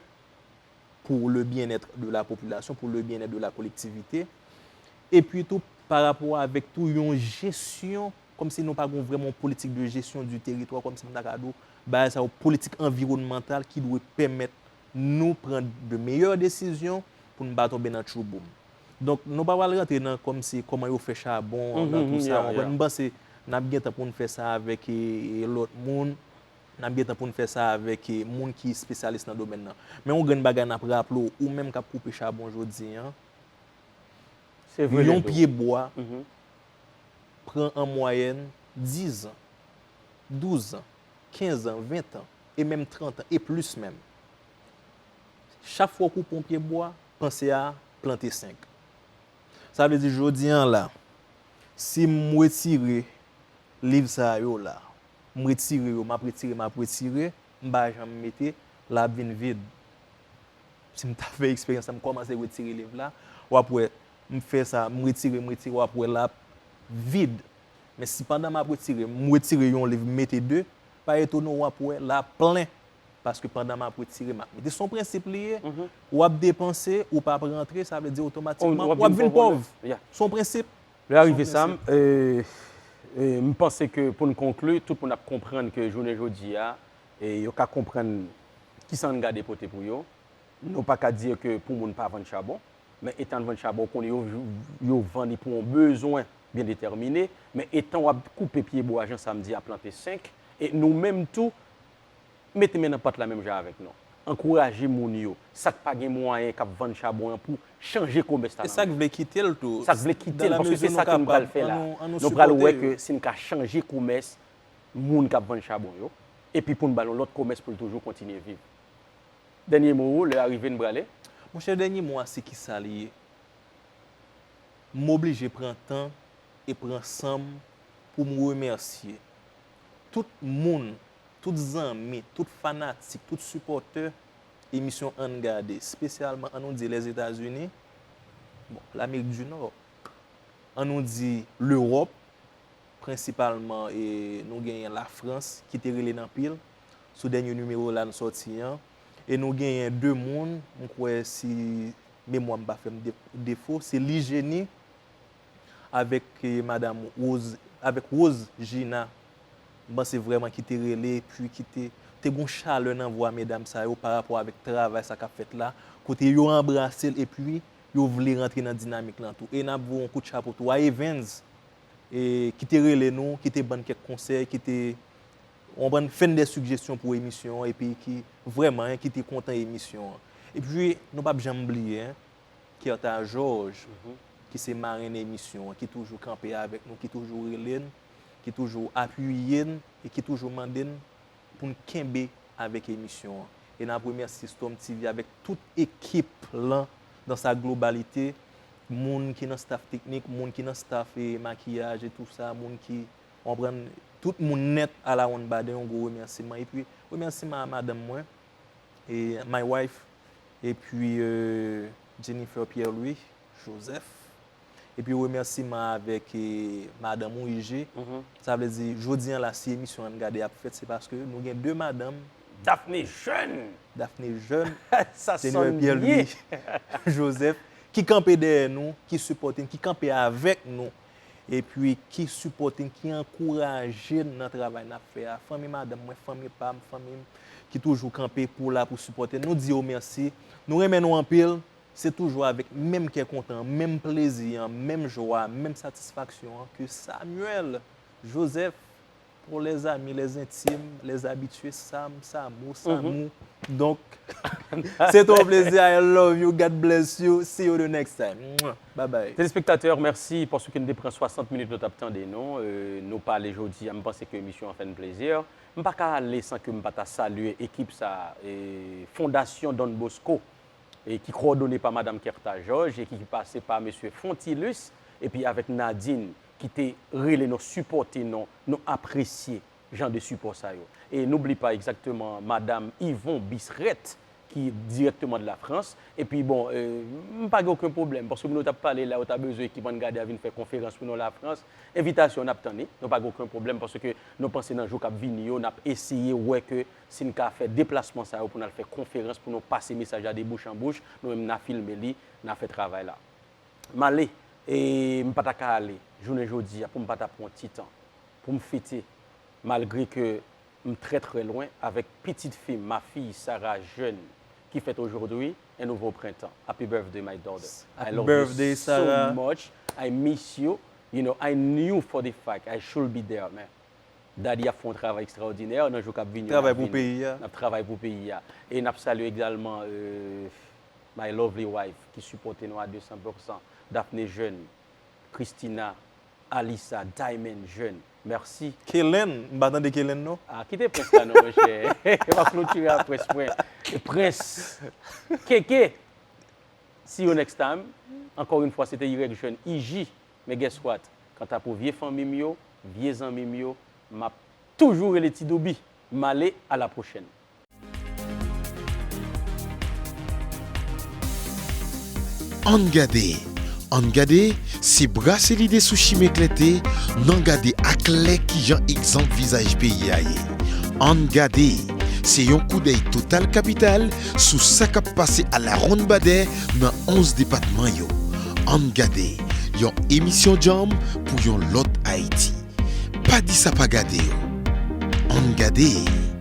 pour le bien-être de la population, pour le bien-être de la collectivité. Epi tou, pa rapò avèk tou yon jesyon, kòmsi nou pa gen vrèman yon politik de jesyon di teritwa, kòmsi m ta ka di w, bagay sa yo, politik anviwònmantal ki dwe pèmèt nou pran de meyè desizyon pou n pa tonbe nan tchouboum. Donk, nou pa pral rantre nan kòmsi kòman yo fè chabon, nan tou sa, w konprann? M panse n ap gen tan pou n fè sa avèk, e, e, lòt moun. N ap gen tan pou n fè sa avèk, e, moun ki espesyalis nan domèn nan. Men yon grenn bagay n ap raple w, ou menm k ap koupe chabon jodi a, yon pye bwa pran an mwayèn diz an, douz an, kenz an, ven an, e menm trant an, e plis menm. Chak fwa w koupe yon pye bwa, panse a plante senk. Sa vle di jodi a la, si m retire liv sa yo la, m retire yo, m ap retire, m ap retire, m pa janm mete, l ap vin vid. Si m ta fè eksperyans la, m kòmanse retire liv la, w ap wè, m fè sa, m retire, m retire, w ap wè l ap vid. Men si pandan m ap retire, m retire yon liv, m mete de, pa etone w, w ap wè l ap plen. Paske pandan m ap retire, m ap mete. Se yon prensip li ye. W ap depanse, ou p ap rantre, sa vle di otomatikman, w ap vin pòv. Se yon prensip. Lè a rive sa, e, E, m panse ke pou n konkli, tout moun ap konprann ke jounen jodi a, e, yo ka konprann kisa Ann Gade pote pou yo. Nou pa ka di ke pou moun pa vann chabon, men etan vann chabon, ou konnen yo, yo vann li pou yon bezwen byen detèmine, men etan w ap koupe pyebwa, jan sa m di a, plante senk, e nou menm tou, mete men nan pat la menm jan avèk nou. Ankouraje moun yo, sa k pa gen mwayen k ap vann chabon an pou chanje komès la. E sa k vle kite l tou. Sa k vle kite l, paske se sa ke nou pral fè la. Nou pral wè ke si n ka chanje komès moun k ap vann chabon yo, epi pou n ba l yon lòt komès pou l toujou kontinye viv. Dènye mo ou, lè a rive, n prale. Monchè, dènye mo a, se kisa li ye? M oblije pran tan e pran san m pou m remèsye tout moun, tout zanmi, tout fanatik, tout sipòtè emisyon Ann Gade, espesyalman, ann nou di, Lèzetazini, bon, Lamerik di Nò, ann nou di, Lewòp, prensipalman, e, nou genyen Lafrans ki te rele n anpil sou dènye nimewo la n sòti an. E nou genyen de moun, m kwè si memwa m pa fè m de-, defo, se Lijeni avèk, e, madanm Rose, avèk Rose Gina. M panse vrèman ki te rele, epi ki te, te gon chalè nan vwa medam sa yo pa rapò avèk travay sa k ap fèt la, kote yo anbrase l, epi yo vle rantre nan dinamik lan tou. E n ap voye yon kout chapo tou a Evens, e, ki te rele nou, ki te ban n kèk konsèy, ki te, w konprann, fè n de sijesyon pou emisyon an, epi ki vrèman, en, ki te kontan emisyon an. Epi, nou p ap janm bliye, en, Kerta Georges, ki se marenn emisyon an, ki toujou kanpe avèk nou, ki toujou rele n, ki toujou apiye n, e ki toujou mande n pou n kenbe avèk emisyon an. E n ap remèsye Storm T V avèk tout ekip lan dans sa globalité, moun ki nan staff teknik, moun ki nan staff, e, makiyaj e tou sa, moun ki, w konprann, tout moun nèt a la One Baden, yon gwo remèsiman. Epi, remèsiman a madanm mwen, e, my wife, epi, e, Jennifer Pierre-Louis Joseph. Epi remèsiman avèk, e, madanm ou, I G. Sa vle di, jodi an la, si emisyon Ann Gade ap fèt, se paske nou gen de madanm. Daphné Jeune! Daphné Jeune, Jennifer Pierre-Louis Joseph, ki kanpe dèyè nou, ki sipòte n, ki kanpe avèk nou, epi ki sipòte n, ki ankouraje n nan travay n ap fè a. Fanmi madanm mwen, fanmi pa m, fanmi m ki toujou kanpe pou la, pou sipòte n. Nou di yo mèsi. Nou renmen nou anpil. Se toujou avèk menm kè kontan, menm plezi an, menm jwa, menm satisfaksyon an ke Samuel Joseph, pour les amis, les intimes, les habitués, Sam, Samou, Samou. Donk, se te yon plezi. I love you. God bless you. See you the next time. Mwah. Bye bye. Telespektatè, mèsi paske n te pran swasant minit nou t ap tande nou. E, nou pale jodi a, m panse ke emisyon an fè n plezi. M pa ka ale san ke m pa ta salye ekip sa, e, Fondasyon Don Bosco, e ki kowòdone pa madanm Kerta Georges e ki, ki pase pa mesye Fontilus, epi avèk Nadine, ki te rele nou, sipòte nou, nou apresye jan de sipò sa yo. E n oubli pa egzakteman madanm Yvon Bisrette, ki dirèkteman de la France. Epi bon, e, m pa gen okenn pwoblèm, paske nou t ap pale la, yo ta bezwen ekip Ann Gade a vin fè konferans pou nou Lafrans. Envitasyon, n ap tann li. Nou pa gen okenn pwoblèm, paske nou panse nan jou k ap vini yo, n ap eseye wè ke si n ka fè deplasman sa yo pou n al fè konferans, pou nou pase mesaj la de bouch an bouch, nou menm n a filme li, n a fè travay la. M ale, e m pa ta ka ale, jounen jodi a, pou m pa ta pran ti tan, pou m fete, malgre ke m trè, trè lwen, avèk pitit fi m, ma fille Sarah Jeune, qui fête aujourd'hui un nouveau printemps. Happy birthday, my daughter. I love you so much. I miss you. You know, I knew for the fact I should be there, man. Daddy ap fè yon travay ekstraòdinè nan jou k ap vini yo. Travay pou peyi a. N ap travay pou peyi a. E n ap salye egalman, euh, my lovely wife ki sipòte nou a de san pou san, Daphné Jeune, Christina, Alissa, Diamond Jeune. Mèsi. Kelen, m pa tande Kelen non. Ah, kite prens la non, monchè. M ap klotire a prens mwen. Prens. Keke. See you next time. Encore une fois, c'était Y Jeune, I J. Men guess what? Kanta pou vye fanmi m yo, vye zanmi m yo, m ap toujou rele Ti Doubi. M ale, à la prochaine. Ann gade. Ann gade, se brase lide sou chimen klète, n an gade aklè kijan egzanp vizaj peyi a ye. Ann gade, se yon koudèy total kapital sou sa k ap pase alawonnbadè nan onz depatman yo. Ann gade, yon emisyon djanm pou yon lòt Ayiti. Pa di sa pa gade yo. Ann gade.